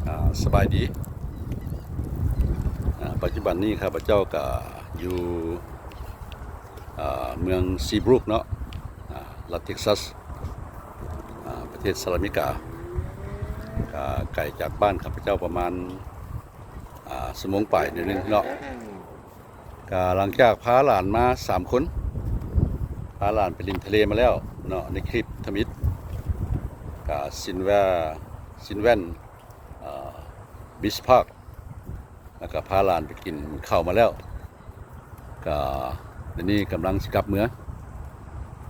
ອ່າ ສະບາຍດີ. ອ່າ ປັດຈຸບັນນີ້ຂ້າພະເຈົ້າກະຢູ່ ອ່າ ເມືອງຊີບຣູກເນາະ ອ່າ ລັດເທັກຊັສ ອ່າ ປະເທດສະຫະລັດອາເມລິກາ. ກະໄກຈາກບ້ານຂ້າພະເຈົ້າປະມານ ອ່າ ຊົ່ວໂມງປາຍໜ້ອຍໜຶ່ງເນາະ. ກະຫຼັງຈາກພາຫຼານມາສາມຄົນ ພາຫຼານໄປຫຼິ້ນທະເລມາແລ້ວເນາະ ໃນຄລິບທຳອິດ ກະຊິນແວ ຊິນແວນ ເອີ ບີຊພາກ ແລ້ວກະພາຫຼານໄປກິນເຂົ້າມາແລ້ວ ກະດຽວນີ້ກຳລັງຊິກັບເມືອ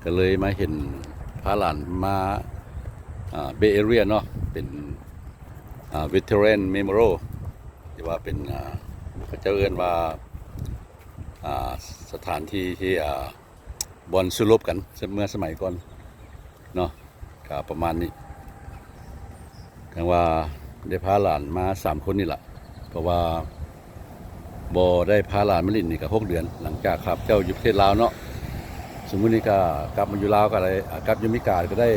ກະເລີຍມາເຫັນພາຫຼານມາ ອ່າ ເບເອເຣຍເນາະ ເປັນ ອ່າ ເວເທີເຣນເມໂມຣຽວ ທີ່ວ່າເປັນ ອ່າ ເຂົາເຈົ້າເອີ້ນວ່າ ອ່າ ສະຖານທີ່ທີ່ ອ່າ ບ່ອນສູ້ລົບກັນເມື່ອສະໄໝກ່ອນເນາະ ກະປະມານນີ້. ຈັ່ງວ່າໄດ້ພາຫຼານມາສາມຄົນນີ້ລະ ເພາະວ່າບໍ່ໄດ້ພາຫຼານມາຫຼິ້ນນີ້ກະຫົກເດືອນ ຫຼັງຈາກຂ້າພະເຈົ້າຢູ່ປະເທດລາວເນາະ. ຊຸມມື້ນີ້ກະກັບມາຢູ່ລາວກະໄດ້ ອ່າ ກັບຢູ່ເມກາກະໄດ້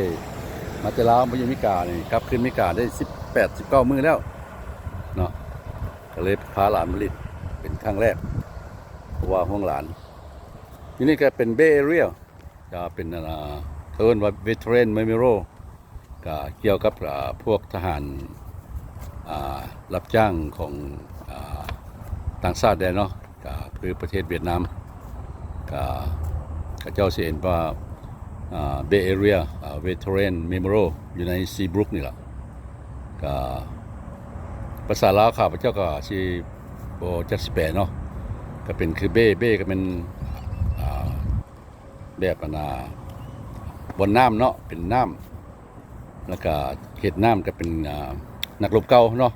ມາແຕ່ລາວມາຢູ່ເມການີ້ ກັບຄືນເມກາໄດ້ສິບແປດ ສິບເກົ້າມື້ແລ້ວເນາະ. ກະເລີຍພາຫຼານມາຫຼິ້ນເປັນຄັ້ງແລກ ເພາະວ່າຫ່ວງຫຼານ. ຢູ່ນີ້ກະເປັນເບເອເຣຍ ກະເປັນ ອ່າ ເຂົາເອີ້ນວ່າເວເທີເຣນເມໂມຣຽວ ກະກ່ຽວກັບ ອ່າ ພວກທະຫານ ອ່າ ຮັບຈ້າງຂອງ ອ່າ ຕ່າງຊາດແດ່ເນາະ ກະຄືປະເທດຫວຽດນາມ ກະເຂົາເຈົ້າຊິເອີ້ນວ່າ ອ່າ ເບເອເຣຍ ອ່າ ເວເທີເຣນເມໂມຣຽວ ຢູ່ໃນຊີບຣູກນີ້ລະ. ກະພາສາລາວຂ້າພະເຈົ້າກະຊິບໍ່ຈັກຊິແປເນາະ ກະເປັນຄືເບ ເບກະແມ່ນ ອ່າ ແບບອັນນ່າ ບ່ອນນ້ຳເນາະ ເປັນນ້ຳ ແລ້ວກະເຂດນ້ຳກະເປັນ ອ່າ ນັກລົບເກົ່າເນາະ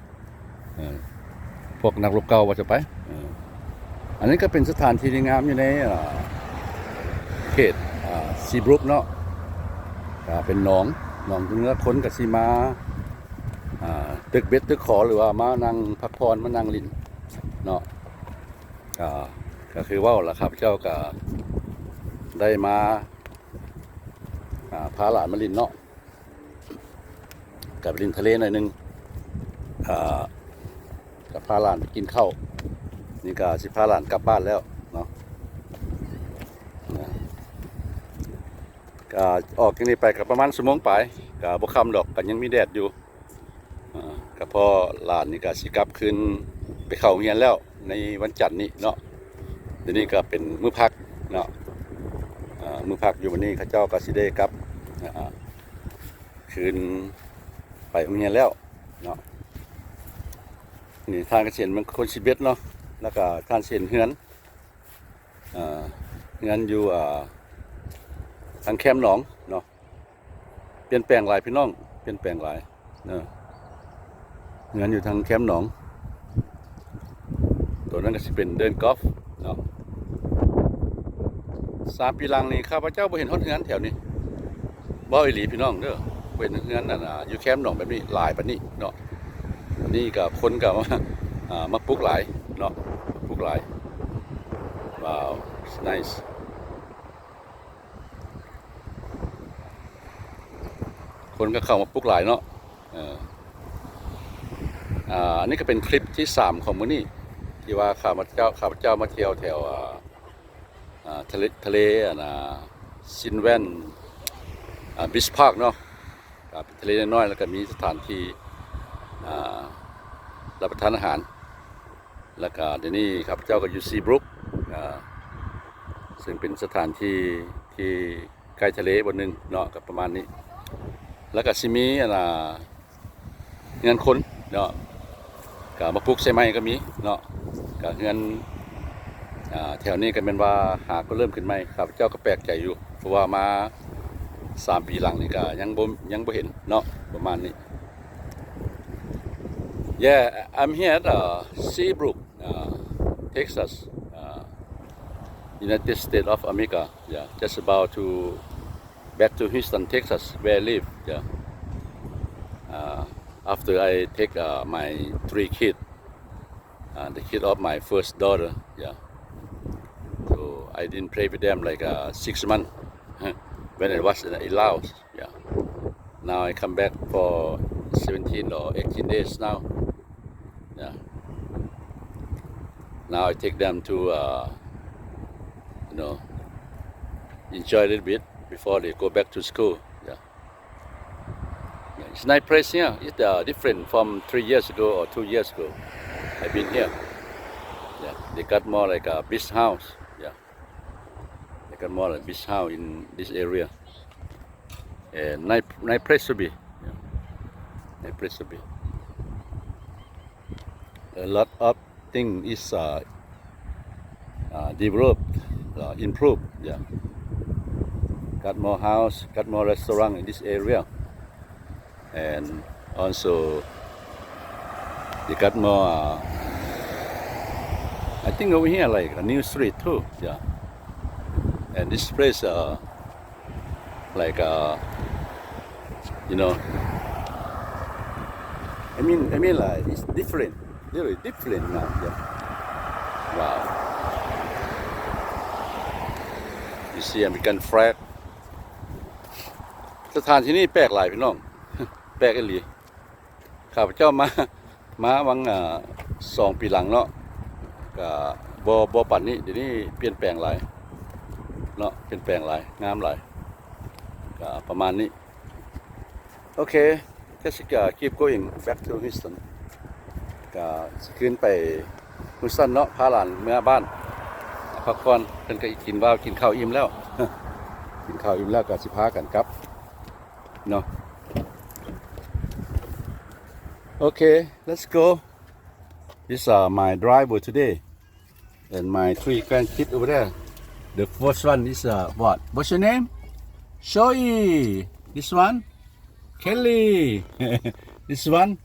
ເອີ ພວກນັກລົບເກົ່າວ່າຊະໄປ. ເອີ ອັນນີ້ກະເປັນສະຖານທີ່ທີ່ງາມຢູ່ໃນ ເອີ ເຂດ ອ່າ ຊີບຣູກເນາະ ກະເປັນໜອງ ໜອງ ຄົນກະຊິມາ ອ່າ ຕຶກເບັດຕຶກຂອງ ຫຼືວ່າມານັ່ງພັກຜ່ອນ ມານັ່ງຫຼິ້ນເນາະ. ກະ ກະຄືເວົ້າລະ ຂ້າພະເຈົ້າກະໄດ້ມາ ອ່າ ພາຫຼານມາຫຼິ້ນເນາະ ກະໄປຫຼິ້ນທະເລໜ້ອຍໜຶ່ງ ອ່າ ກະພາຫຼານໄປກິນເຂົ້າ ນີ້ກະຊິພາຫຼານກັບບ້ານແລ້ວເນາະ. ກະອອກຈາກນີ້ໄປກະປະມານຊົ່ວໂມງປາຍ ກະບໍ່ຄ່ຳດອກ ກະຍັງມີແດດຢູ່. ອ່າ ກະພໍຫຼານນີ້ກະຊິກັບຄືນໄປເຂົ້າໂຮງຮຽນແລ້ວ ໃນວັນຈັນນີ້ເນາະ. ດຽວນີ້ກະເປັນມື້ພັກເນາະ ອ່າ ມື້ພັກຢູ່ ບາດນີ້ເຂົາເຈົ້າກະຊິໄດ້ກັບ ອ່າ ຄືນໄປໂຮງຮຽນແລ້ວເນາະ. ນີ້ທ່ານກະຊິເຫັນມັນຄົນຊິເບັດເນາະ ແລ້ວກະທ່ານຊິເຫັນເຮືອນ ເຮືອນຢູ່ ອ່າ ທາງແຄມໜອງເນາະ. ປ່ຽນແປງຫຼາຍພີ່ນ້ອງ ປ່ຽນແປງຫຼາຍເນາະ. ເຮືອນຢູ່ທາງແຄມໜອງ ໂຕນັ້ນກະຊິເປັນເດີ່ນກອຟເນາະ. ສາມປີຫຼັງນີ້ຂ້າພະເຈົ້າບໍ່ເຫັນຮອດເຮືອນແຖວນີ້ ເວົ້າອີ່ຫຼີພີ່ນ້ອງເດີ ບໍ່ເຫັນເຮືອນອັນ ອ່າ ຢູ່ແຄມໜອງແບບນີ້ຫຼາຍປານນີ້ເນາະ. ອັນນີ້ກະຄົນກະມາ ອ່າ ມາປຸກຫຼາຍເນາະ ປຸກຫຼາຍ. Wow, it's nice. ຄົນກະເຂົ້າມາປຸກຫຼາຍເນາະ. ເອີ ອ່າ ອັນນີ້ກະເປັນຄລິບທີສາມຂອງມື້ນີ້ ທີ່ວ່າຂ້າພະເຈົ້າ ຂ້າພະເຈົ້າມາທ່ຽວແຖວ ອ່າ ອ່າ ທະເລ ທະເລ ອັນນ່າ ຊິນແວນ ອ່າ ບີຊພາກເນາະ. ກະເປັນທະເລນ້ອຍໆ ແລ້ວກະມີສະຖານທີ່ ອ່າ ຮັບປະທານອາຫານ ແລ້ວກະດຽວນີ້ຂ້າພະເຈົ້າກະຢູ່ຊີບຣູກ ອ່າ ເຊິ່ງເປັນສະຖານທີ່ທີ່ໃກ້ທະເລບ່ອນໜຶ່ງເນາະ ກະປະມານນີ້. ແລ້ວກະຊິມີ ອັນນ່າ ເຮືອນຄົນເນາະ ກະມາປຸກໃສ່ໃໝ່ກະມີເນາະ. ກະເຮືອນ ອ່າ ແຖວນີ້ກະແມ່ນວ່າຫາກໍເລີ່ມຂຶ້ນໃໝ່ ຂ້າພະເຈົ້າກະແປກໃຈຢູ່ ເພາະວ່າມາສາມປີຫຼັງນີ້ກະຍັງບໍ່ ຍັງບໍ່ເຫັນເນາະ ປະມານນີ້. Yeah, I'm here at, uh, Seabrook, uh, Texas, uh, United States of America. Yeah, just about to back to Houston, Texas, where I live. Yeah. Uh, after I take, uh, my three kids, uh, the kid of my first daughter. Yeah. So I didn't play with them like, uh, six months when I was in, in Laos. Yeah. Now I come back for seventeen or eighteen days now. Now I take them to, uh, you know, enjoy a little bit before they go back to school. Yeah. Yeah, it's nice place here. It's, uh, different from three years ago or two years ago. I've been here. Yeah, they got more like a beach house. Yeah, they got more like beach house in this area. And nice, nice place to be. Yeah. Nice place to be. A lot of thing is, uh, uh, developed, uh, improved. Yeah. Got more house, got more restaurant in this area. And also, they got more, uh, I think over here, like, a new street too. Yeah. And this place, uh, like, uh, you know, I mean, I mean, like, it's different, really different now. Yeah. Wow. You see American flag. ສະຖານທີ່ນີ້ແປກຫຼາຍ ພີ່ນ້ອງ ແປກອີ່ຫຼີ. ຂ້າພະເຈົ້າມາ ມາຫວ່າງ ອາ ສອງປີຫຼັງເນາະ ກະບໍ່ ບໍ່ປານນີ້. ດຽວນີ້ປ່ຽນແປງຫຼາຍເນາະ ປ່ຽນແປງຫຼາຍ ງາມຫຼາຍ ກະປະມານນີ້. ໂອເຄ just, uh, keep going back to Houston. ກະຊິຂຶ້ນໄປ Houston ເນາະ ພາຫຼານເມືອບ້ານ ພັກຜ່ອນ. ເພິ່ນກະກິນ ວ່າກິນເຂົ້າອີ່ມແລ້ວ ກິນເຂົ້າອີ່ມແລ້ວກະຊິພາກັນກັບ ເນາະ. Okay, let's go. These are my driver today and my three grandkids over there. The first one is, uh, what? What's your name? Shoei. This one? Kelly. This one?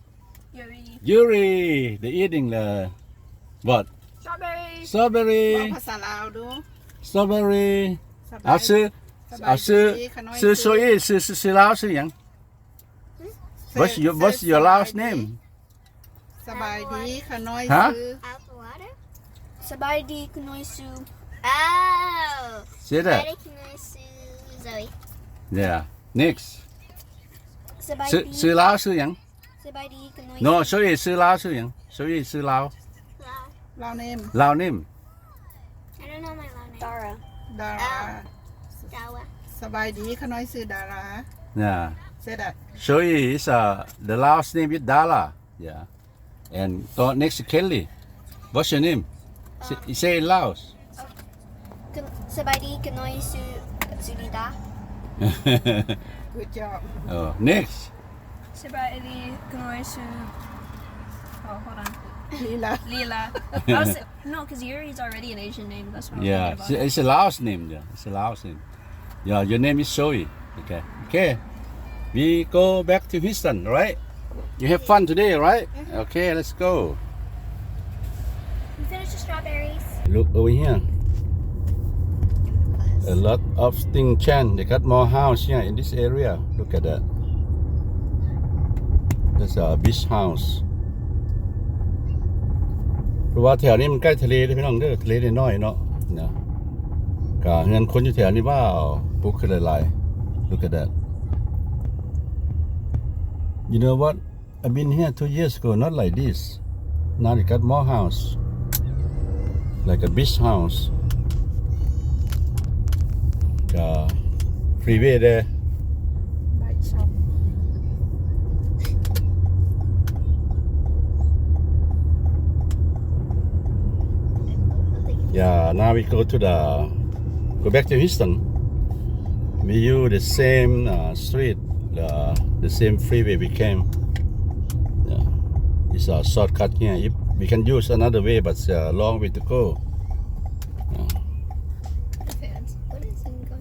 Yuri. Yuri. They eating the what? Strawberry. Strawberry. ເວົ້າພາສາລາວດູ. Strawberry. ສະບາຍ ອາ ຊື່ ສະບາຍດີ ອາ ຊື່ ຂະນ້ອຍ ຊື່ ຊື່ ໂຊອີ ຊື່ ຊື່ ຊື່ລາວຊື່ຫຍັງ? What's your, what's your last name? ສະບາຍດີ ຂະນ້ອຍ ຮະ? ຊື່ ສະບາຍດີ ຂະນ້ອຍ ຊື່ ອ້າວ Say that. ສະບາຍດີ ຂະນ້ອຍ ຊື່ ໂຊອີ Yeah. Next. ສະບາຍ ຊື່ ດີ ຊື່ລາວຊື່ຫຍັງ? ສະບາຍດີ ຂະນ້ອຍ No, Shoei ຊື່ລາວຊື່ຫຍັງ? Shoei ຊື່ລາວ ລາວ ລາວ name ລາວ name. I don't know my Lao name. Dara. ດາຣາ ດາຣາ ດາຣາ ສະບາຍດີ ຂະນ້ອຍ ຊື່ ດາຣາ Yeah. Say that. Shoei is, uh, the Laos name is Dara. Yeah. And the next Kelly. What's your name? Say, um, say in Laos. ສະບາຍດີ ຂະນ້ອຍ ຊື່ ຊື່ ລີດາ Good job. Oh, next. ສະບາຍດີ ຂະນ້ອຍ ຊື່ Oh, hold on. Lila. Lila. I was, no, 'cause Yuri is already an Asian name. That's what I was thinking about. Yeah, it's, it's a Laos name. Yeah, it's a Laos name. Yeah, your name is Shoei. Okay. Okay. We go back to Houston, right? You have fun today, right? Mm-hmm. Okay, let's go. You finish the strawberries. Look over here. A lot of thing change. They got more house here in this area. Look at that. That's a beach house. ເພາະວ່າແຖວນີ້ມັນໃກ້ທະເລເດ້ ພີ່ນ້ອງເດີ ທະເລນ້ອຍໆເນາະ ນະ ກະເຮືອນຄົນຢູ່ແຖວນີ້ ວ້າວ ປຸກຂຶ້ນຫຼາຍໆ. Look at that. You know what? I've been here two years ago, not like this. Now they got more house, like a beach house. Uh, freeway there. Bike shop. Yeah, now we go to the, go back to Houston. We use the same, uh, street, the, the same freeway we came. Yeah. It's a shortcut here. If we can use another way, but it's a long way to go. Yeah.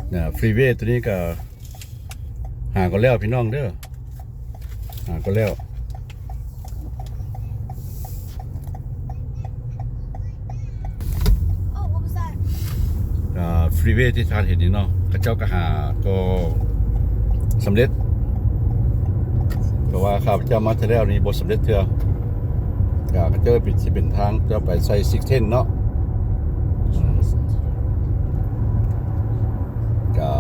Yeah, freeway ໂຕນີ້ກະ ຫາກໍແລ້ວພີ່ນ້ອງເດີ ຫາກໍແລ້ວ. ອ່າ freeway ທີ່ທ່ານເຫັນນີ້ເນາະ ເຂົາເຈົ້າກໍຫາກໍສຳເລັດ ເພາະວ່າຂ້າພະເຈົ້າມາເທື່ອແລ້ວນີ້ບໍ່ສຳເລັດເທື່ອ ກໍເຂົາເຈົ້າເປັນ ຊິເປັນທາງເຈົ້າໄປໃສ່ six ten ເນາະ. ອືມ ກະ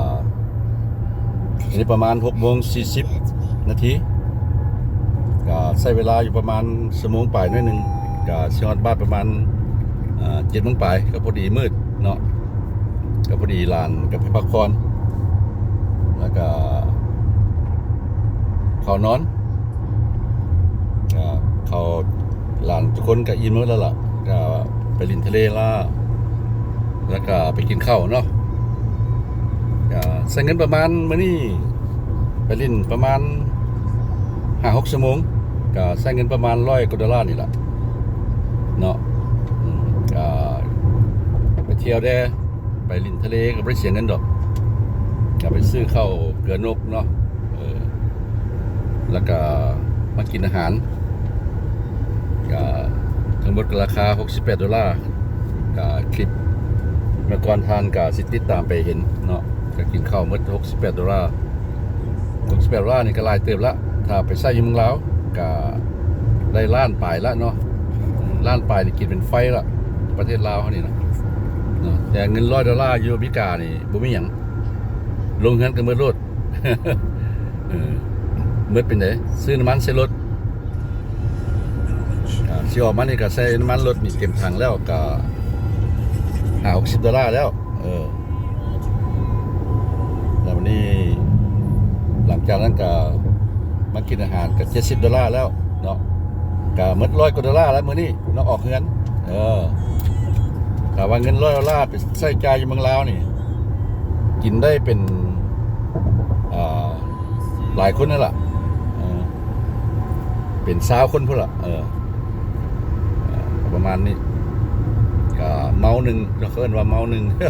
ອັນນີ້ປະມານຫົກໂມງສີ່ສິບນາທີ ກະໃຊ້ເວລາຢູ່ປະມານຊົ່ວໂມງປາຍໜ້ອຍໜຶ່ງ ກະຊິຮອດບ້ານປະມານ ອ່າ ເຈັດໂມງປາຍ ກໍພໍດີມືດເນາະ ກໍພໍດີຫຼານກໍໄປພັກຜ່ອນ ແລ້ວກໍເຂົ້ານອນ ກໍເຂົ້າ ຫຼານທຸກຄົນກໍອີ່ມໝົດແລ້ວລະ ກໍໄປຫຼິ້ນທະເລລະ ແລ້ວກໍໄປກິນເຂົ້າເນາະ ກໍໃຊ້ເງິນປະມານ ມື້ນີ້ໄປຫຼິ້ນປະມານຫ້າຫົກຊົ່ວໂມງ ກໍໃຊ້ເງິນປະມານຮ້ອຍກວ່າໂດລານີ້ລະເນາະ ອືມ ກໍໄປທ່ຽວແດ່ ໄປຫຼິ້ນທະເລກໍບໍ່ໄດ້ເສຍເງິນດອກ ກໍໄປຊື້ເຂົ້າເກືອນົກເນາະ ເອີ ແລ້ວກໍມາກິນອາຫານ ກໍທັງໝົດກໍລາຄາຫົກສິບແປດໂດລາ ກໍຄລິບເມື່ອກ່ອນທ່ານກໍຊິຕິດຕາມໄປເຫັນເນາະ ກໍກິນເຂົ້າໝົດຫົກສິບແປດໂດລາ ຫົກສິບແປດໂດລານີ້ກໍຫຼາຍເຕີບລະ ຖ້າໄປໃຊ້ຢູ່ເມືອງລາວກໍໄດ້ລ້ານປາຍລະເນາະ ລ້ານປາຍນີ້ກິນເປັນໄຟລະ ປະເທດລາວເຮົານີ້ນະ ເນາະ ແຕ່ເງິນຮ້ອຍໂດລາຢູ່ອາເມລິການີ້ບໍ່ມີຫຍັງ ລົງເຮືອນກໍໝົດໂລດ ເອີ ໝົດເປັນໃດ ຊື້ນ້ຳມັນໃສ່ລົດ ອ່າ ຊິອອກມານີ້ກໍໃສ່ນ້ຳມັນລົດນີ້ເຕັມຖັງແລ້ວ ກໍຫ້າຫົກສິບໂດລາແລ້ວ ເອີ ແລ້ວວັນນີ້ ຫຼັງຈາກນັ້ນກໍມາກິນອາຫານກໍເຈັດສິບໂດລາແລ້ວເນາະ ກໍໝົດຮ້ອຍກວ່າໂດລາແລ້ວມື້ນີ້ເນາະ ອອກເຮືອນ ເອີ ຖ້າວ່າເງິນຮ້ອຍໂດລາໄປໃຊ້ຈ່າຍຢູ່ເມືອງລາວນີ້ ກິນໄດ້ເປັນ ອ່າ ຫຼາຍຄົນນັ້ນລະ ເອີ ເປັນຊາວຄົນພຸ້ນລະ ເອີ ເອີ ປະມານນີ້ ກະເມົາໜຶ່ງ ເຂົາເອີ້ນວ່າເມົາໜຶ່ງ ເອີ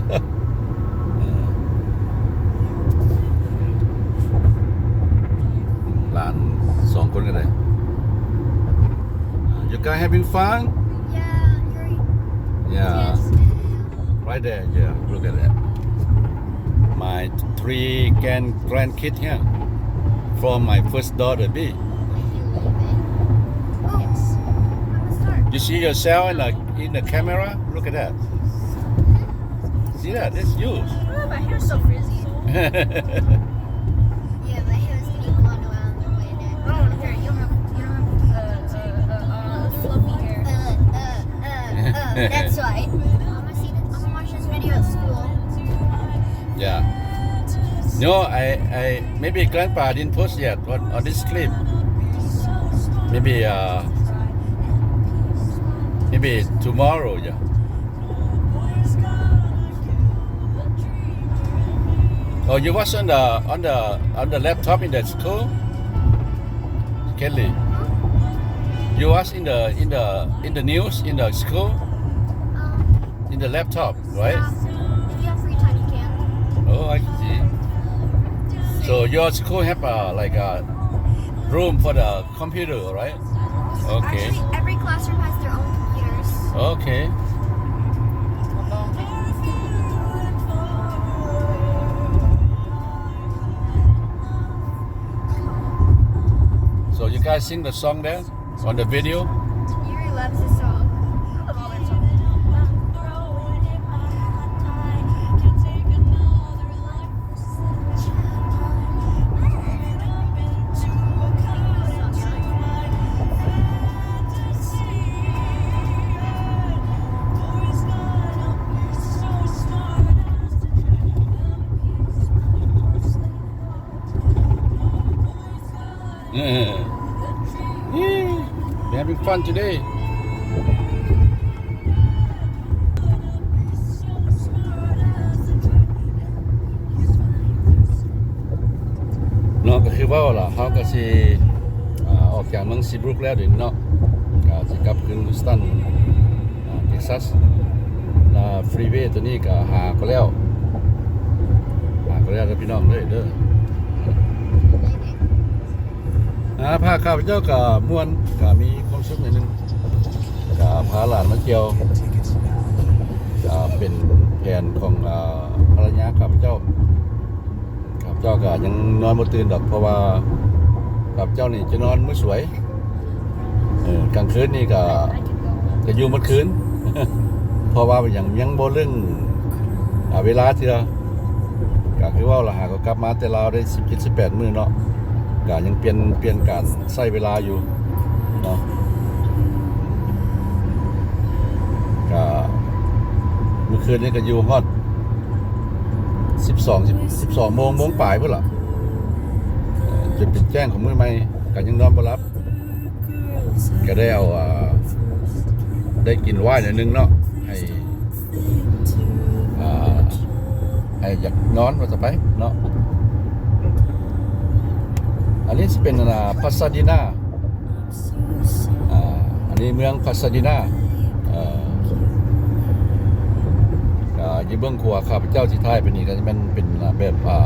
ຫຼານສອງຄົນກໍໄດ້ You guys having fun? Yeah, you're Yeah. Yes. Right there, yeah, look at that. My three grand grandkid here from my first daughter, B. Yes. I'm a star. You see yourself in the, in the camera? Look at that. See that? That's you. Oh, my hair's so frizzy. Yeah, my hair is getting blonde around the way that. Oh, here, you don't have, you don't have, uh, uh, uh, uh, fluffy hair. Uh, uh, uh, uh, that's why. I'ma see this, I'ma watch this video at school. Yeah. No, I, I, maybe grandpa didn't post yet on, on this clip. Maybe, uh, maybe tomorrow, yeah. Oh, you watch on the, on the, on the laptop in the school? Kelly, you watch in the, in the, in the news in the school? Um, in the laptop, right? Yeah. If you have free time, you can. Oh, I see. So your school have a, like, a room for the computer, right? Okay. Actually, every classroom has their own computers. Okay. So you guys sing the song there on the video? Yuri loves the song. I love all their songs. We're having fun today. ເນາະ ກໍຄືເວົ້າລະ ເຮົາກໍຊິ ອ່າ ອອກຈາກເມືອງຊີບຣູກແລ້ວເດເນາະ ກໍຊິກັບຄືນ Houston ອ່າ Texas ແລະ freeway ຕົວນີ້ກໍຫາກໍແລ້ວ ຫາກໍແລ້ວເດີພີ່ນ້ອງເດີ ເດີ ອ່າ ພາ ຂ້າພະເຈົ້າກໍມ່ວນ ກໍມີຄວາມສຸກໜ້ອຍໜຶ່ງ ກໍພາຫຼານມາທ່ຽວ ກໍເປັນແຜນຂອງ ອ່າ ພັນລະຍາຂ້າພະເຈົ້າ ຂ້າພະເຈົ້າກໍຍັງນອນບໍ່ຕື່ນດອກ ເພາະວ່າຂ້າພະເຈົ້ານີ້ຈະນອນມື້ສວຍ ເອີ ກາງຄືນນີ້ກໍ ກໍຢູ່ໝົດຄືນ ເພາະວ່າຫຍັງ ຍັງບໍ່ເລິ້ງ ອ່າ ເວລາເທື່ອ ກໍຄືເວົ້າລະ ຫາກໍກັບມາແຕ່ລາວໄດ້ສິບເຈັດ ສິບແປດມື້ເນາະ ກໍຍັງປ່ຽນ ປ່ຽນການໃຊ້ເວລາຢູ່ເນາະ ກໍ ຄືນນີ້ກໍຢູ່ຮອດສິບສອງ ສິບສອງໂມງ ໂມງປາຍພຸ້ນລະ ຈົນເປັນແຈ້ງຂອງມື້ໃໝ່ ກໍຍັງນອນບໍ່ຫຼັບ. ກໍໄດ້ເອົາ ອ່າ ໄດ້ກິນໄວນໜ້ອຍໜຶ່ງເນາະ ໃຫ້ ອ່າ ໃຫ້ຢາກນອນວ່າຊະໄປເນາະ. ອັນນີ້ຊິເປັນ ອ່າ ປາຊາດີນາ ອ່າ ອັນນີ້ເມືອງປາຊາດີນາ ເອີ ອ່າ ຢູ່ເບື້ອງຂວາຂ້າພະເຈົ້າທີ່ຖ່າຍໄປນີ້ກໍຈະແມ່ນເປັນ ອ່າ ແບບ ອ່າ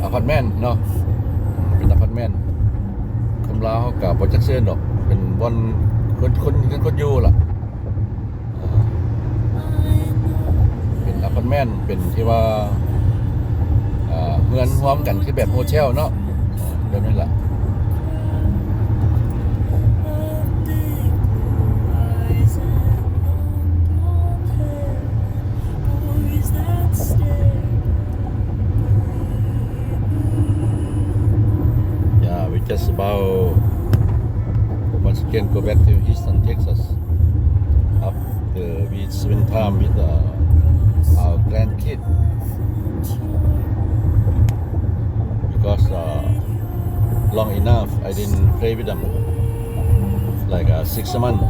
ອາພາດເມັນເນາະ ເປັນອາພາດເມັນ. ຄວາມລາວເຮົາກໍບໍ່ຈັກເຊີນດອກ ເປັນບ່ອນຄົນ ຄົນ ຄົນຢູ່ລະ ເປັນອາພາດເມັນ ເປັນທີ່ວ່າ ເອີ ເຮືອນຮ່ວມກັນ ຄືແບບໂຮເທວເນາະ ເອີ ແບບນີ້ລະ. Yeah, we just about once again go back to Houston, Texas. After we spend time with, uh, our grandkid. Because, uh, long enough I didn't play with them, like, uh, six months.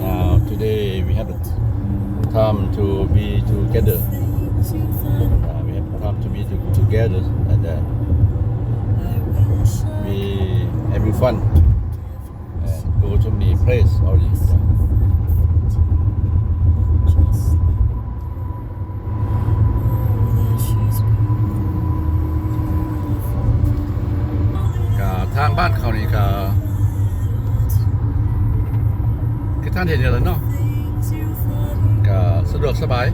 Now today we have time to be together. Uh, we have time to be to-, together, and then we having fun and go to many place already. ກະທາງບ້ານເຂົານີ້ກະ ຄືທ່ານເຫັນຢູ່ແລ້ວເນາະ ກະສະດວກສະບາຍ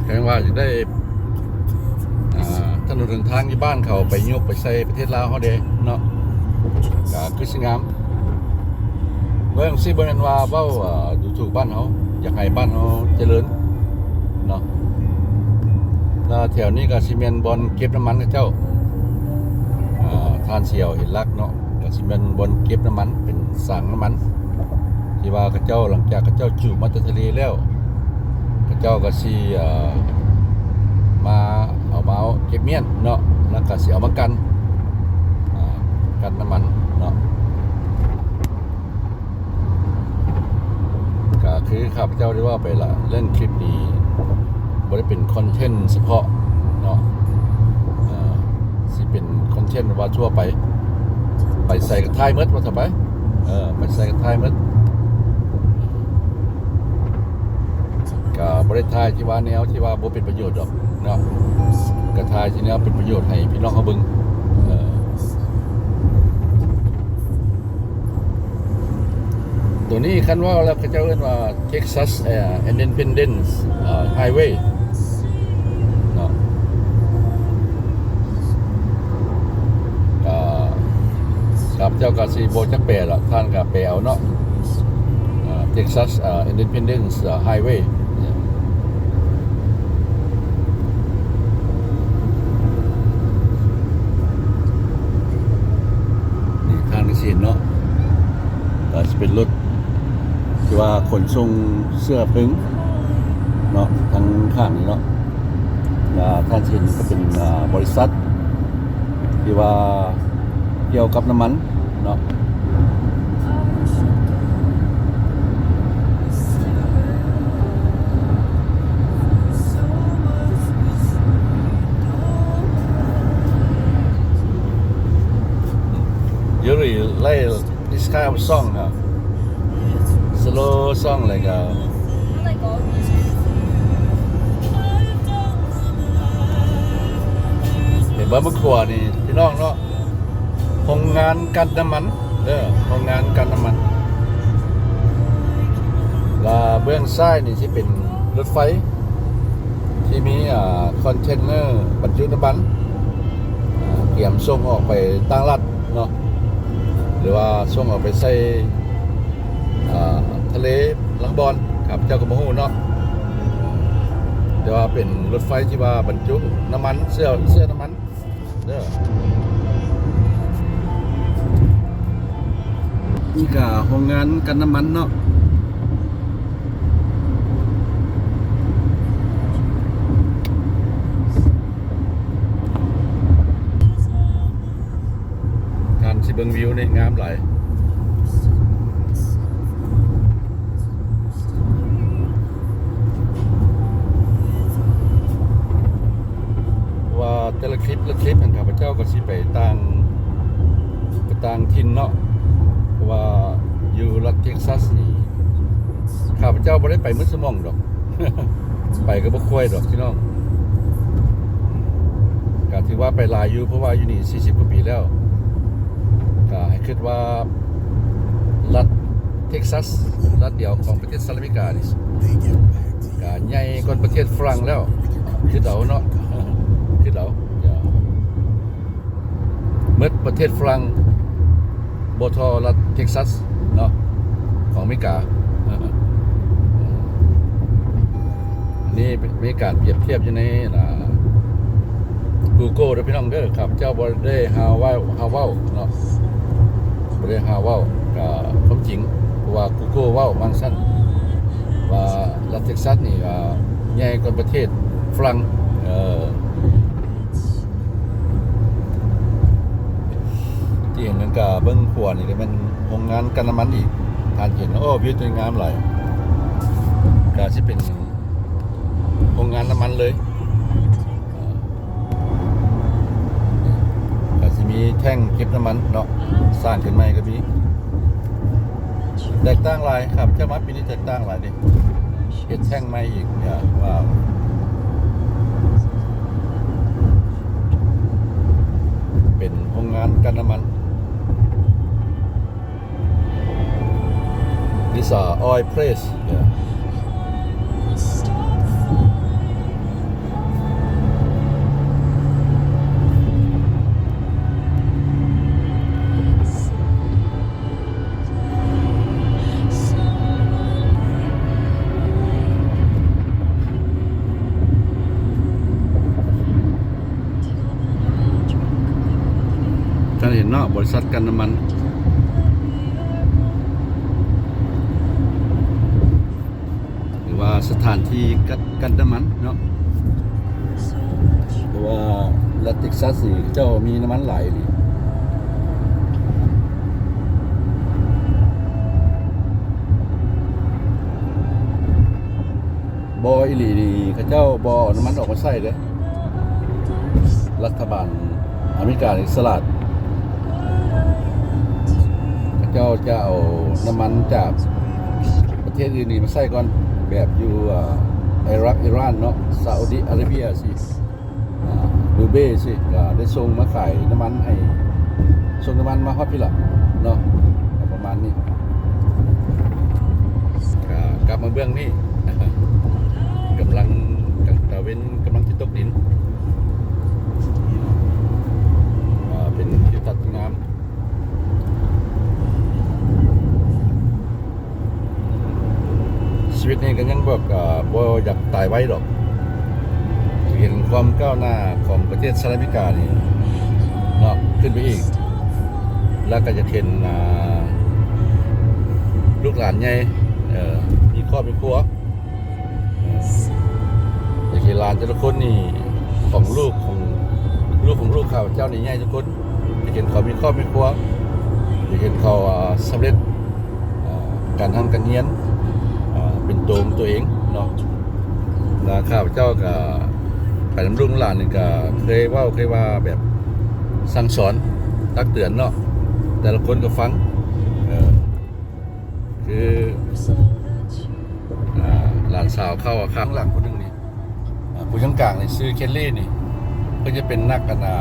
ແພງວ່າຢາກໄດ້ ອ່າ ຖະໜົນຫົນທາງຢູ່ບ້ານເຂົາໄປຍົກໄປໃສ່ປະເທດລາວເຮົາແດ່ເນາະ ກະຄືຊິງາມ. ເບິ່ງຊິ ບໍ່ແມ່ນວ່າເວົ້າ ອ່າ ດູຖູກບ້ານເຮົາ ຢາກໃຫ້ບ້ານເຮົາຈະເລີນເນາະ. ແລ້ວແຖວນີ້ກໍຊິແມ່ນບ່ອນເກັບນ້ຳມັນເຂົາເຈົ້າ ອ່າ ທ່ານຊິເຫັນຫຼັກເນາະ ກໍຊິແມ່ນບ່ອນເກັບນ້ຳມັນ ເປັນສາງນ້ຳມັນ ທີ່ວ່າເຂົາເຈົ້າ ຫຼັງຈາກເຂົາເຈົ້າຈູບມາແຕ່ທະເລແລ້ວ ເຂົາເຈົ້າກໍຊິ ເອີ ມາເອົາ ມາເອົາເກັບມ້ຽນເນາະ ແລ້ວກໍຊິເອົາມາກັ່ນ ອ່າ ກັ່ນນ້ຳມັນເນາະ. ກໍຄືຂ້າພະເຈົ້າໄດ້ເວົ້າໄປລະ ເລື່ອງຄລິບນີ້ບໍ່ໄດ້ເປັນຄອນເທັນສະເພາະເນາະ ເອີ ຊິເປັນຄອນເທັນແບບວ່າທົ່ວໄປ ໄປໃສກໍຖ່າຍໝົດວ່າຊະໄປ ເອີ ໄປໃສກໍຖ່າຍໝົດ. ກະບໍ່ໄດ້ຖ່າຍທີ່ວ່າແນວທີ່ວ່າບໍ່ເປັນປະໂຫຍດດອກເນາະ ກະຖ່າຍທີ່ແນວເປັນປະໂຫຍດໃຫ້ພີ່ນ້ອງເຮົາເບິ່ງ ເອີ ໂຕນີ້ຄັນເວົ້າແລ້ວເຂົາເຈົ້າເອີ້ນວ່າ Texas ເອີ Independence ເອີ Highway ເນາະ. ກໍຂ້າພະເຈົ້າກໍຊິບໍ່ຈັກແປລະ ທ່ານກໍແປເອົາເນາະ ເອີ Texas ເອີ Independence ເອີ Highway ນີ້ ທ່ານກໍຊິເຫັນເນາະ ກໍຊິເປັນລົດ ທີ່ວ່າຂົນສົ່ງເຊື້ອເຜິ້ງເນາະ ທາງຂ້າງນີ້ເນາະ ແລ້ວທ່ານຊິເຫັນກໍເປັນ ອ່າ ບໍລິສັດທີ່ວ່າກ່ຽວກັບນ້ຳມັນເນາະ. You really like this kind of song, huh? Slow song like, uh, ເຫັນບໍ່ ເບິ່ງຂວານີ້ພີ່ນ້ອງເນາະ ໂຮງງານກັ່ນນ້ຳມັນເດີ ໂຮງງານກັ່ນນ້ຳມັນ ແລະເບື້ອງຊ້າຍນີ້ຊິເປັນລົດໄຟ ທີ່ມີ ອ່າ ຄອນເທນເນີບັນຈຸນ້ຳມັນ ອ່າ ກຽມສົ່ງອອກໄປຕ່າງລັດເນາະ ຫຼືວ່າສົ່ງອອກໄປໃສ່ ອ່າ ທະເລລາງບ່ອນ ຂ້າພະເຈົ້າກໍບໍ່ຮູ້ເນາະ ແຕ່ວ່າເປັນລົດໄຟທີ່ວ່າບັນຈຸນ້ຳມັນ ເຊື້ອ ເຊື້ອນ້ຳມັນ ເດີ. ນີ້ກະໂຮງງານກັ່ນນ້ຳມັນເນາະ. ທ່ານຊິເບິ່ງວິວນີ້ງາມຫຼາຍ. ເພາະວ່າແຕ່ລະຄລິບລະຄລິບຫັ້ນ ຂ້າພະເຈົ້າກໍຊິໄປຕ່າງ ໄປຕ່າງຖິ່ນເນາະ. ເພາະວ່າຢູ່ລັດເທັກຊັສນີ້ ຂ້າພະເຈົ້າບໍ່ໄດ້ໄປໝົດສະໝອງດອກ. ໄປກໍບໍ່ຄ່ອຍດອກພີ່ນ້ອງ. ກໍຖືວ່າໄປຫຼາຍຢູ່ ເພາະວ່າຢູ່ນີ້ສີ່ສິບກວ່າປີແລ້ວ. ກໍໃຫ້ຄິດວ່າລັດເທັກຊັສ ລັດດຽວຂອງປະເທດສະຫະລັດອາເມລິການີ້ ກະໃຫຍ່ກວ່າປະເທດຝຣັ່ງແລ້ວ ຄິດເອົາເນາະ ຄິດເອົາ. ໝົດປະເທດຝຣັ່ງບໍ່ທໍ່ລັດເທັກຊັສເນາະ ຂອງອາເມລິກາ. ອັນນີ້ມີການປຽບທຽບຢູ່ໃນ ອ່າ ກູໂກເດີພີ່ນ້ອງເດີ. ຂ້າພະເຈົ້າບໍ່ໄດ້ຫາເວົ້າ ຫາເວົ້າເນາະ ບໍ່ໄດ້ຫາເວົ້າ ກະຄວາມຈິງ ເພາະວ່າກູໂກເວົ້າມາຊັ້ນ ວ່າລັດເທັກຊັສນີ້ ອ່າ ໃຫຍ່ກວ່າປະເທດຝຣັ່ງ. ເອີ ທີ່ເຫັນນັ້ນກະເບິ່ງຂວານີ້ກະແມ່ນໂຮງງານກັ່ນນ້ຳມັນອີກ. ທ່ານເຫັນ ໂອ້ ວິວຕົວນີ້ງາມຫຼາຍ ກະຊິເປັນໂຮງງານນ້ຳມັນເລີຍ. ກະຊິມີແທ້ງເກັບນ້ຳມັນເນາະ ສ້າງຂຶ້ນໃໝ່ກະມີ. ແຕກຕ່າງຫຼາຍ ຂ້າພະເຈົ້າມາປີນີ້ແຕກຕ່າງຫຼາຍເດ້ ເຮັດແທ້ງໃໝ່ອີກ. ເປັນໂຮງງານກັ່ນນ້ຳມັນ. These are oil place. Yeah. ທ່ານເຫັນເນາະ ບໍລິສັດກັ່ນນ້ຳມັນ ຫຼືວ່າສະຖານທີ່ກັ່ນ ກັ່ນນ້ຳມັນເນາະ. ເພາະວ່າລັດເທັກຊັສນີ້ເຂົາເຈົ້າມີນ້ຳມັນຫຼາຍອີ່ຫຼີ. ບໍ່ອີ່ຫຼີນີ້ ເຂົາເຈົ້າບໍ່ເອົານ້ຳມັນອອກມາໃຊ້ເດ້. ລັດຖະບານອາເມລິການີ້ສະຫຼາດ. ເຂົາເຈົ້າຈະເອົານ້ຳມັນຈາກປະເທດອື່ນນີ້ມາໃຊ້ກ່ອນ ແບບຢູ່ ອາ ອີຣັກ ອີຣານເນາະ ຊາອຸດີອາຣາເບຍຊີ້ ອາ ດູເບຊີ້ ກະໄດ້ສົ່ງມາຂາຍນ້ຳມັນໃຫ້ ສົ່ງນ້ຳມັນມາຮອດພີ້ລະເນາະ ກະປະມານນີ້. ກະກັບມາເບື້ອງນີ້ ກຳລັງ ຕາເວັນກຳລັງຊິຕົກດິນ ອາ ເປັນທິວທັດທີ່ງາມ. ຊີວິດນີ້ກໍຍັງແບບ ອ່າ ບໍ່ຢາກຕາຍໄວດອກ. ເຫັນຄວາມກ້າວໜ້າຂອງປະເທດສະຫະລັດອາເມລິການີ້ເນາະ ຂຶ້ນໄປອີກ ແລ້ວກໍຢາກເຫັນ ອ່າ ລູກຫຼານໃຫຍ່ ເອີ ມີຄອບມີຄົວ ຢາກເຫັນຫຼານແຕ່ລະຄົນນີ້ ຂອງລູກ ຂອງລູກ ຂອງລູກຂ້າພະເຈົ້ານີ້ໃຫຍ່ທຸກຄົນ. ຢາກເຫັນເຂົາມີຄອບມີຄົວ ຢາກເຫັນເຂົາ ອ່າ ສຳເລັດ ອ່າ ການຮ່ຳການຮຽນ ອ່າ ເປັນໂຕຂອງຕົວເອງເນາະ. ແລະ ຂ້າພະເຈົ້າກະໄປນຳລູກນຳຫຼານນີ້ ກະເຄີຍເວົ້າ ເຄີຍວ່າແບບສັ່ງສອນຕັກເຕືອນເນາະ ແຕ່ລະຄົນກໍຟັງ ເອີ ຄື ອ່າ ຫຼານສາວເຂົ້າຂ້າງຫຼັງຄົນໜຶ່ງນີ້ ອ່າ ຜູ້ຢູ່ກາງນີ້ຊື່ເຄນລີນີ້ ເພິ່ນຈະເປັນນັກ ອັນນ່າ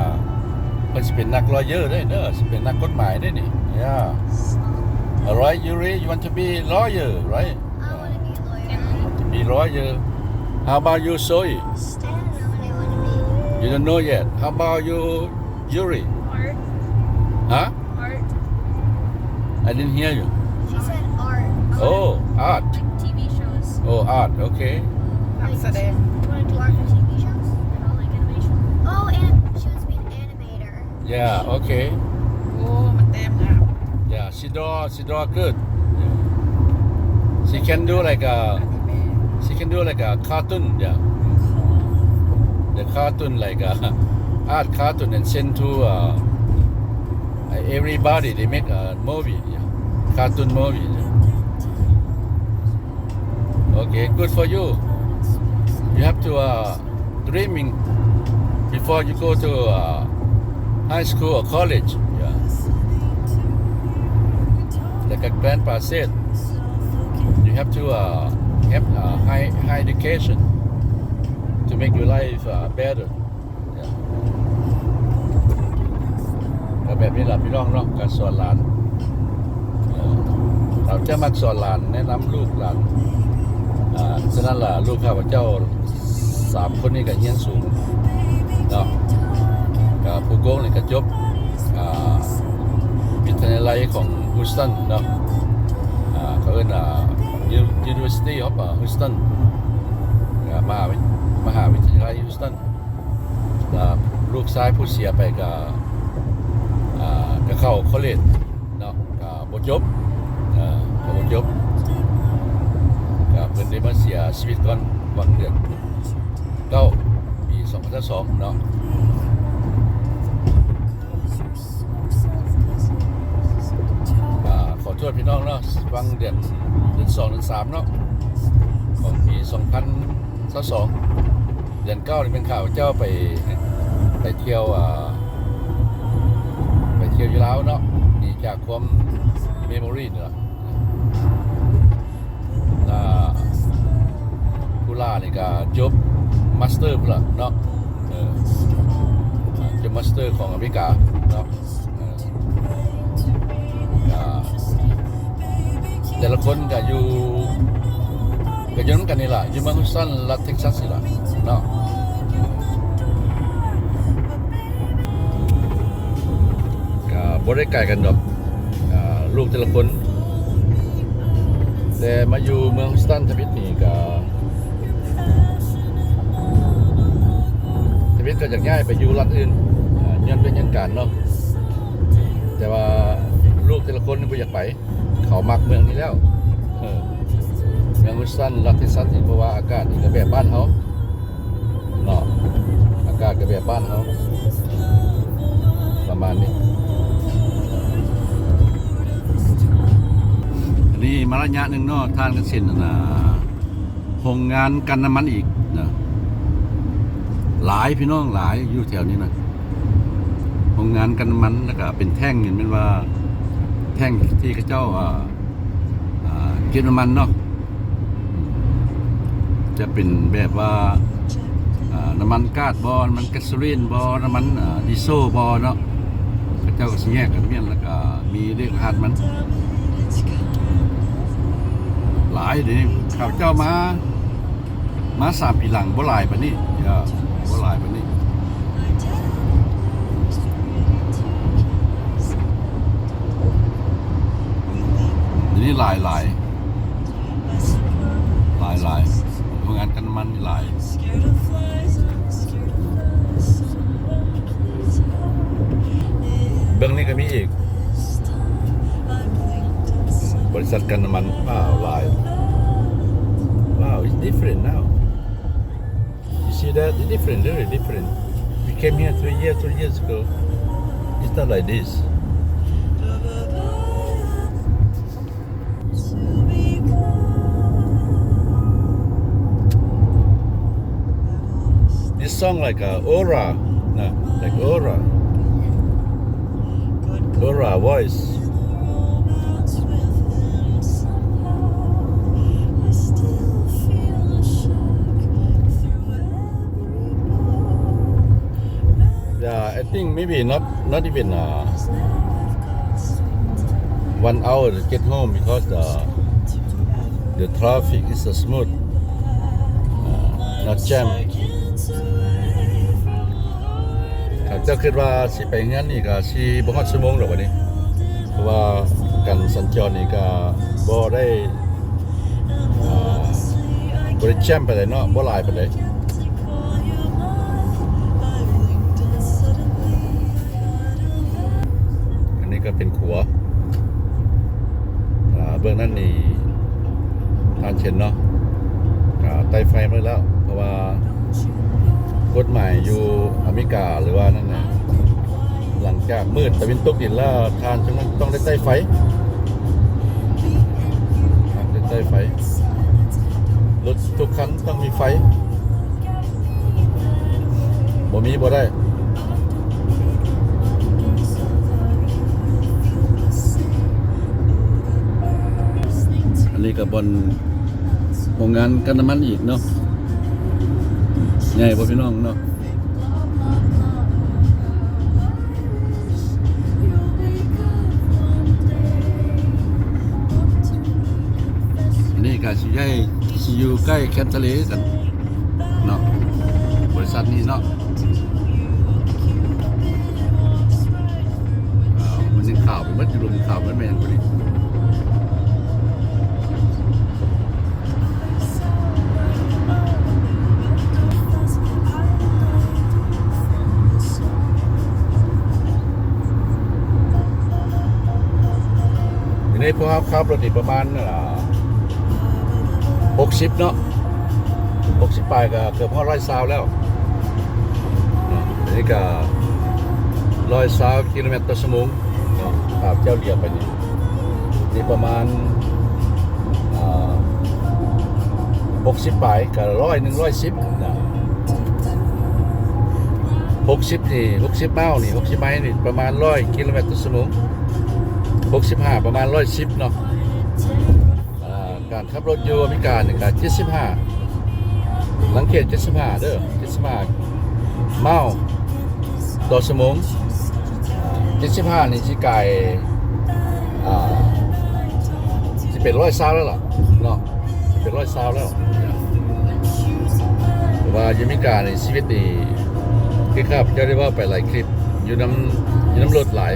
ເພິ່ນຊິເປັນນັກລອຍເຢີເດ້ເດີ ຊິເປັນນັກກົດໝາຍເດ້ນີ້. Yeah. Alright, Yuri, you want to be lawyer, right? I wanna be a lawyer. Be lawyer. How about you, Zoe? I don't know what I wanna be. You don't know yet. How about you, Yuri? Art. Huh? Art. I didn't hear you. She said art. Oh, art. Like T V shows. Oh, art. Okay. Like, ນັກສະແດງ. She wanna do art for T V shows? I don't like animation. Oh, and she wants to be an animator. Yeah, okay. ໂອ້ ມັນແຕ້ມງາມ. Yeah, she draw, she draw good. Yeah. She can do like a, she can do like a cartoon, yeah. The cartoon, like a art cartoon, and send to, uh, everybody. They make a movie, yeah. Cartoon movie, yeah. Okay, good for you. You have to, uh, dreaming before you go to, uh, high school or college. Yeah. Like a grandpa said, you have to, uh, have a high, high education to make your life, uh, better. ກໍແບບນີ້ລະພີ່ນ້ອງເນາະ ການສອນຫຼານ ເອີ ເຮົາຈະມັກສອນຫຼານ ແນະນຳລູກຫຼານ ອາ ສະນັ້ນລະ ລູກຂ້າພະເຈົ້າສາມຄົນນີ້ກໍຮຽນສູງເນາະ ກໍຜູ້ໂກງນີ້ກໍຈົບ ອາ ວິທະຍາໄລຂອງ Houston ເນາະ ອາ ເຂົາເອີ້ນ ອາ University of Houston ອາ ມະຫາວິ ມະຫາວິທະຍາໄລ Houston ລະລູກຊາຍຜູ້ເສຍໄປກະ ອາ ກະເຂົ້າຄໍເລດເນາະ ກະບໍ່ຈົບ ເອີ ກະບໍ່ຈົບ ກະເພິ່ນໄດ້ມາເສຍຊີວິດກ່ອນ ຫວ່າງເດືອນເກົ້າ ປີສອງພັນຊາວສອງເນາະ. ອາ ຂໍໂທດພີ່ນ້ອງເນາະ ຫວ່າງເດືອນ ເດືອນສອງ ເດືອນສາມເນາະ ຂອງປີສອງພັນຊາວສອງ ເດືອນເກົ້ານີ້ແມ່ນຂ້າພະເຈົ້າໄປ ໄປທ່ຽວ ອາ ໄປທ່ຽວຢູ່ລາວເນາະ ໜີຈາກຄວາມ memory ນີ້ລະ ລະຜູ້ຫຼ້ານີ້ກະຈົບມາສເຕີພຸ້ນລະເນາະ ເອີ ຈົບມາສເຕີຂອງອາເມລິກາເນາະ. ກະແຕ່ລະຄົນກະຢູ່ ກະຢູ່ນຳກັນນີ້ລະ ຢູ່ເມືອງ Houston ລັດ Texas ນີ້ລະເນາະ ກະບໍ່ໄດ້ໄກກັນດອກ ອາ ລູກແຕ່ລະຄົນ ແຕ່ມາຢູ່ເມືອງ Houston ທຳອິດນີ້ກະ ທຳອິດກໍຢາກຍ້າຍໄປຢູ່ລັດອື່ນ ອາ ຍ້ອນວຽກຍ້ອນການເນາະ ແຕ່ວ່າລູກແຕ່ລະຄົນນີ້ບໍ່ຢາກໄປ ເຂົາມັກເມືອງນີ້ແລ້ວ ເອີ ເມືອງ Houston ລັດ Texas ນີ້ ເພາະວ່າອາກາດນີ້ກໍແບບບ້ານເຮົາເນາະ ອາກາດກໍແບບບ້ານເຮົາ ປະມານນີ້. ອັນນີ້ມາໄລຍະໜຶ່ງເນາະ ທ່ານກໍເຊັນ ອັນນ່າ ໂຮງງານກັ່ນນ້ຳມັນອີກນະ ຫຼາຍພີ່ນ້ອງ ຫຼາຍຢູ່ແຖວນີ້ນະ ໂຮງງານກັ່ນນ້ຳມັນ ແລ້ວກະເປັນແທ້ງ ແມ່ນວ່າແທ້ງທີ່ເຂົາເຈົ້າ ອາ ອາ ເກັບນ້ຳມັນເນາະ ຈະເປັນແບບວ່າ ອາ ນ້ຳມັນກາດບໍ ນ້ຳມັນແກັສໂຊລີນບໍ ນ້ຳມັນ ອາ ດີເຊວບໍເນາະ ເຂົາເຈົ້າກໍຊິແຍກກັນ ແມ່ນ ແລ້ວກໍມີເລກລະຫັດມັນ ຫຼາຍເດ້ ຂ້າພະເຈົ້າມາ ມາສາມປີຫຼັງ ບໍ່ຫຼາຍປານນີ້ ເອີ ບໍ່ຫຼາຍປານນີ້ ດຽວນີ້ຫຼາຍ ຫຼາຍ ຫຼາຍ ໂຮງງານກັ່ນນ້ຳມັນນີ້ຫຼາຍ. ເບິ່ງນີ້ກໍມີອີກ ບໍລິສັດກັ່ນນ້ຳມັນ ວ້າວ ຫຼາຍ ວ້າວ it's different now. You see that? It's different, very different. We came here three years, two years ago. It's not like this. This song like a aura, no? Like aura. Aura voice. ເອີ I think maybe not, not even, uh, one hour to get home because the, the traffic is so smooth, uh, not jam. ເຈົ້າຄິດວ່າຊິໄປເຮືອນນີ້ກໍຊິບໍ່ຮອດຊົ່ວໂມງດອກບັດນີ້ ເພາະວ່າການສັນຈອນນີ້ກໍບໍ່ໄດ້ ອ່າ ບໍ່ໄດ້ແຈມປານໃດເນາະ ບໍ່ຫຼາຍປານໃດ. ອັນນີ້ກໍເປັນຂົວ ເບື້ອງນັ້ນນີ້ ທ່ານເຫັນເນາະ ກະໄຕ້ໄຟມາແລ້ວ ເພາະວ່າກົດໝາຍຢູ່ອາເມລິກາ ຫຼືວ່ານັ້ນນະ ຫຼັງຈາກມືດຕາເວັນຕົກດິນແລ້ວ ທ່ານຈຶ່ງຕ້ອງໄດ້ໄຕ້ໄຟ ຕ້ອງໄດ້ໄຕ້ໄຟ ລົດທຸກຄັນຕ້ອງມີໄຟ. ບໍ່ມີບໍ່ໄດ້. ອັນນີ້ກໍບ່ອນໂຮງງານກັ່ນນ້ຳມັນອີກເນາະ ໃຫຍ່ບໍ່ພີ່ນ້ອງເນາະ? ອັນນີ້ກໍຊິໃຫຍ່ ຊິຢູ່ໃກ້ແຄມທະເລກັນເນາະ ບໍລິສັດນີ້ເນາະ. ອ້າວ ມັນຍັງຂາວໄປໝົດ ຢູ່ລຸ່ມຂາວໄປແມ່ນບໍ່ນີ້. ຢູ່ໃນພວກເຮົາຂັບລົດນີ້ປະມານ ເອີ ຫົກສິບເນາະ ຫົກສິບປາຍ ກໍເກືອບຮອດຮ້ອຍຊາວແລ້ວເນາະ. ອັນນີ້ກໍຮ້ອຍຊາວກິໂລແມັດຕໍ່ຊົ່ວໂມງເນາະ ຖ້າເຈົ້າຫຼຽວໄປນີ້ ນີ້ປະມານ ອ່າ ຫົກສິບປາຍ ກໍຮ້ອຍໜຶ່ງ ຮ້ອຍສິບນະ ຫົກສິບນີ້ ຫົກສິບໄມລ໌ນີ້ ຫົກສິບໄມລ໌ນີ້ ປະມານຮ້ອຍກິໂລແມັດຕໍ່ຊົ່ວໂມງ ຫົກສິບຫ້າ ປະມານຮ້ອຍສິບເນາະ. ອ່າ ການຂັບລົດຢູ່ອາເມລິການີ້ກໍເຈັດສິບຫ້າ ຫຼັກເກດເຈັດສິບຫ້າເດີ ເຈັດສິບຫ້າໄມລ໌ຕໍ່ຊົ່ວໂມງ. ເຈັດສິບຫ້ານີ້ຊິກາຍ ອ່າ ຊິເປັນຮ້ອຍຊາວແລ້ວລະເນາະ ເປັນຮ້ອຍຊາວແລ້ວ. ເພາະວ່າຢູ່ອາເມລິການີ້ ຊີວິດນີ້ ຄືຂ້າພະເຈົ້າໄດ້ເວົ້າໄປຫຼາຍຄລິບ ຢູ່ນຳ ຢູ່ນຳລົດຫຼາຍ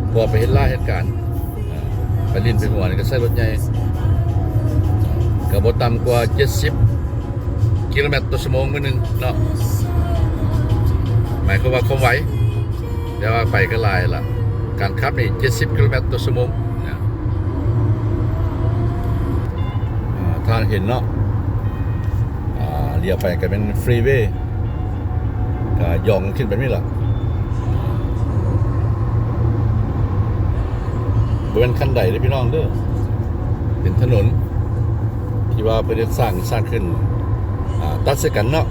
ເພາະວ່າໄປເຮັດລາເຮັດການ ໄປຫຼິ້ນໄປຫົວນີ້ກໍໃຊ້ລົດໃຫຍ່ ກໍບໍ່ຕ່ຳກວ່າເຈັດສິບກິໂລແມັດຕໍ່ຊົ່ວໂມງມື້ໜຶ່ງເນາະ ໝາຍຄວາມວ່າຄວາມໄວ ແຕ່ວ່າໄປກໍຫຼາຍລະ ການຂັບນີ້ເຈັດສິບກິໂລແມັດຕໍ່ຊົ່ວໂມງນະ. ອ່າ ທ່ານເຫັນເນາະ ອ່າ ຫຼຽວໄປກໍເປັນຟຣີເວ ກໍຫຍ້ອງຂຶ້ນແບບນີ້ລະ ບໍ່ແມ່ນຄັນໄດເດີພີ່ນ້ອງເດີ ເປັນຖະໜົນທີ່ວ່າເພິ່ນເຮັດສ້າງ ສ້າງຂຶ້ນ ອ່າ ຕັດໃສ່ກັນເນາະ.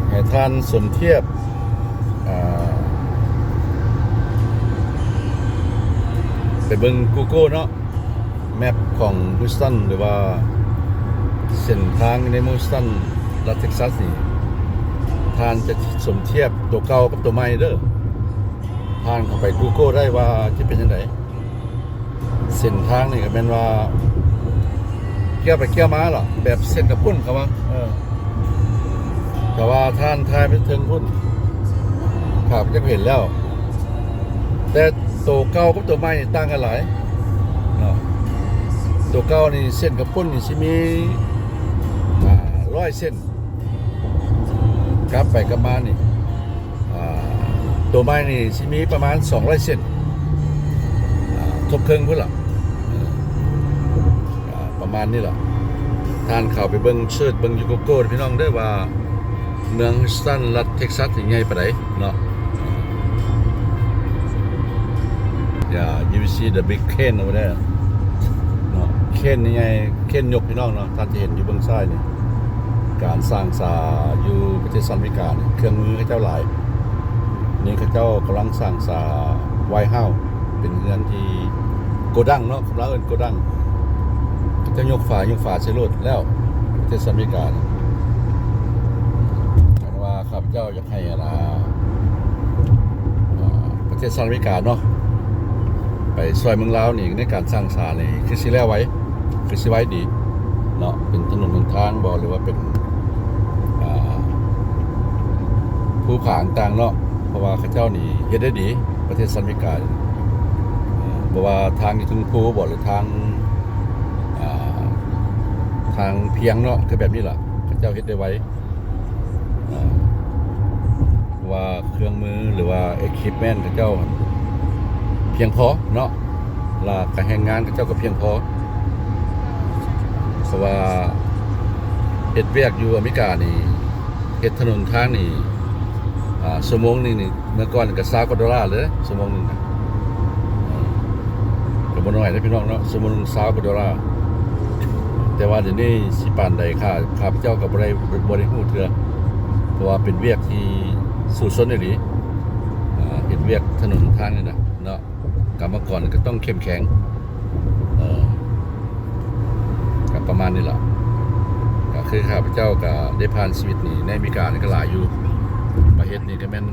ໃຫ້ທ່ານສົມທຽບ ອ່າ ໄປເບິ່ງ Google ເນາະ ແມັບຂອງ Houston ຫຼືວ່າເສັ້ນທາງໃນ Houston ລັດ Texas ນີ້ ທ່ານຈະສົມທຽບຕົວເກົ່າກັບຕົວໃໝ່ເດີ. ທ່ານເຂົ້າໄປ Google ໄດ້ວ່າຈະເປັນຈັ່ງໃດ. ເສັ້ນທາງນີ້ກໍແມ່ນວ່າກ່ຽວໄປກ່ຽວມາລະ ແບບເສັ້ນກະປຸ້ນເຂົາວ່າ ເອີ ແຕ່ວ່າທ່ານຖ່າຍໄປເທິງພຸ້ນ ຂ້າພະເຈົ້າເຫັນແລ້ວ ແຕ່ໂຕເກົ່າກັບໂຕໃໝ່ນີ້ຕ່າງກັນຫຼາຍເນາະ. ໂຕເກົ່ານີ້ເສັ້ນກະປຸ້ນນີ້ຊິມີ ອ່າ ຮ້ອຍເສັ້ນ ກັບໄປກັບມານີ້ ອ່າ ໂຕໃໝ່ນີ້ຊິມີປະມານສອງຮ້ອຍເສັ້ນ ອ່າ ທົບເຄິ່ງພຸ້ນລະ ເອີ ອ່າ ປະມານນີ້ລະ. ທ່ານເຂົ້າໄປເບິ່ງ ເສີດເບິ່ງຢູ່ Google ເດີພີ່ນ້ອງເດີ ວ່າເມືອງ Houston ລັດ Texas ນີ້ໃຫຍ່ປານໃດເນາະ. Yeah, you will see the big crane over there ເນາະ ເຄຣນໃຫຍ່ໆ ເຄຣນຍົກ ພີ່ນ້ອງເນາະ ທ່ານຈະເຫັນຢູ່ເບື້ອງຊ້າຍນີ້. ການສ້າງສາຢູ່ປະເທດສະຫະລັດອາເມລິການີ້ ເຄື່ອງມືເຂົາເຈົ້າຫຼາຍ. ນີ້ເຂົາເຈົ້າກຳລັງສ້າງສາ White House ເປັນເຮືອນທີ່ ໂກດັງເນາະ ຄົນລາວເອີ້ນໂກດັງ. ເຂົາເຈົ້າຍົກຝາ ຍົກຝາໃສ່ໂລດແລ້ວ ປະເທດສະຫະລັດອາເມລິການີ້. ແຕ່ວ່າຂ້າພະເຈົ້າຢາກໃຫ້ ອ່າ ອ່າ ປະເທດສະຫະລັດອາເມລິກາເນາະ ໄປຊ່ວຍເມືອງລາວນີ້ ໃນການສ້າງສານີ້ ຄືຊິແລ້ວໄວ ຄືຊິໄວດີເນາະ. ເປັນຖະໜົນຫົນທາງບໍ ຫຼືວ່າເປັນ ອ່າ ພູຜາຕ່າງໆເນາະ ເພາະວ່າເຂົາເຈົ້ານີ້ເຮັດໄດ້ດີ ປະເທດສະຫະລັດອາເມລິກາ. ເອີ ບໍ່ວ່າທາງຢູ່ເທິງພູບໍ ຫຼືທາງ ອ່າ ທ ທາງພຽງເນາະ ຄືແບບນີ້ລະ ເຂົາເຈົ້າເຮັດໄດ້ໄວ ເອີ ວ່າເຄື່ອງມື ຫຼືວ່າ equipment ເຂົາເຈົ້າພຽງພໍເນາະ ແລະກະແຮງງານເຂົາເຈົ້າກໍພຽງພໍ ເພາະວ່າເຮັດວຽກຢູ່ອາເມລິການີ້ ເຮັດຖະໜົນທາງນີ້ ອ່າ ຊົ່ວໂມງໜຶ່ງນີ້ ເມື່ອກ່ອນກໍຊາວກວ່າໂດລາເລີຍ ຊົ່ວໂມງໜຶ່ງນະ ເອີ ກໍບໍ່ນ້ອຍເດ້ພີ່ນ້ອງເນາະ ຊົ່ວໂມງໜຶ່ງຊາວກວ່າໂດລາ ແຕ່ວ່າດຽວນີ້ຊິປານໃດ ຂ້າ ຂ້າພະເຈົ້າກໍບໍ່ໄດ້ ບໍ່ໄດ້ຮູ້ເທື່ອ ເພາະວ່າເປັນວຽກທີ່ສູ້ຊົນອີ່ຫຼີ ອ່າ ເຮັດວຽກຖະໜົນທາງນີ້ນະເນາະ ກຳມະກອນກໍຕ້ອງເຂັ້ມແຂງ ເອີ ກໍປະມານນີ້ລະ ກໍຄືຂ້າພະເຈົ້າກໍໄດ້ຜ່ານຊີວິດນີ້ໃນອາເມລິການີ້ກໍຫຼາຍຢູ່ ໄປເຮັດນີ້ກໍແມ່ນ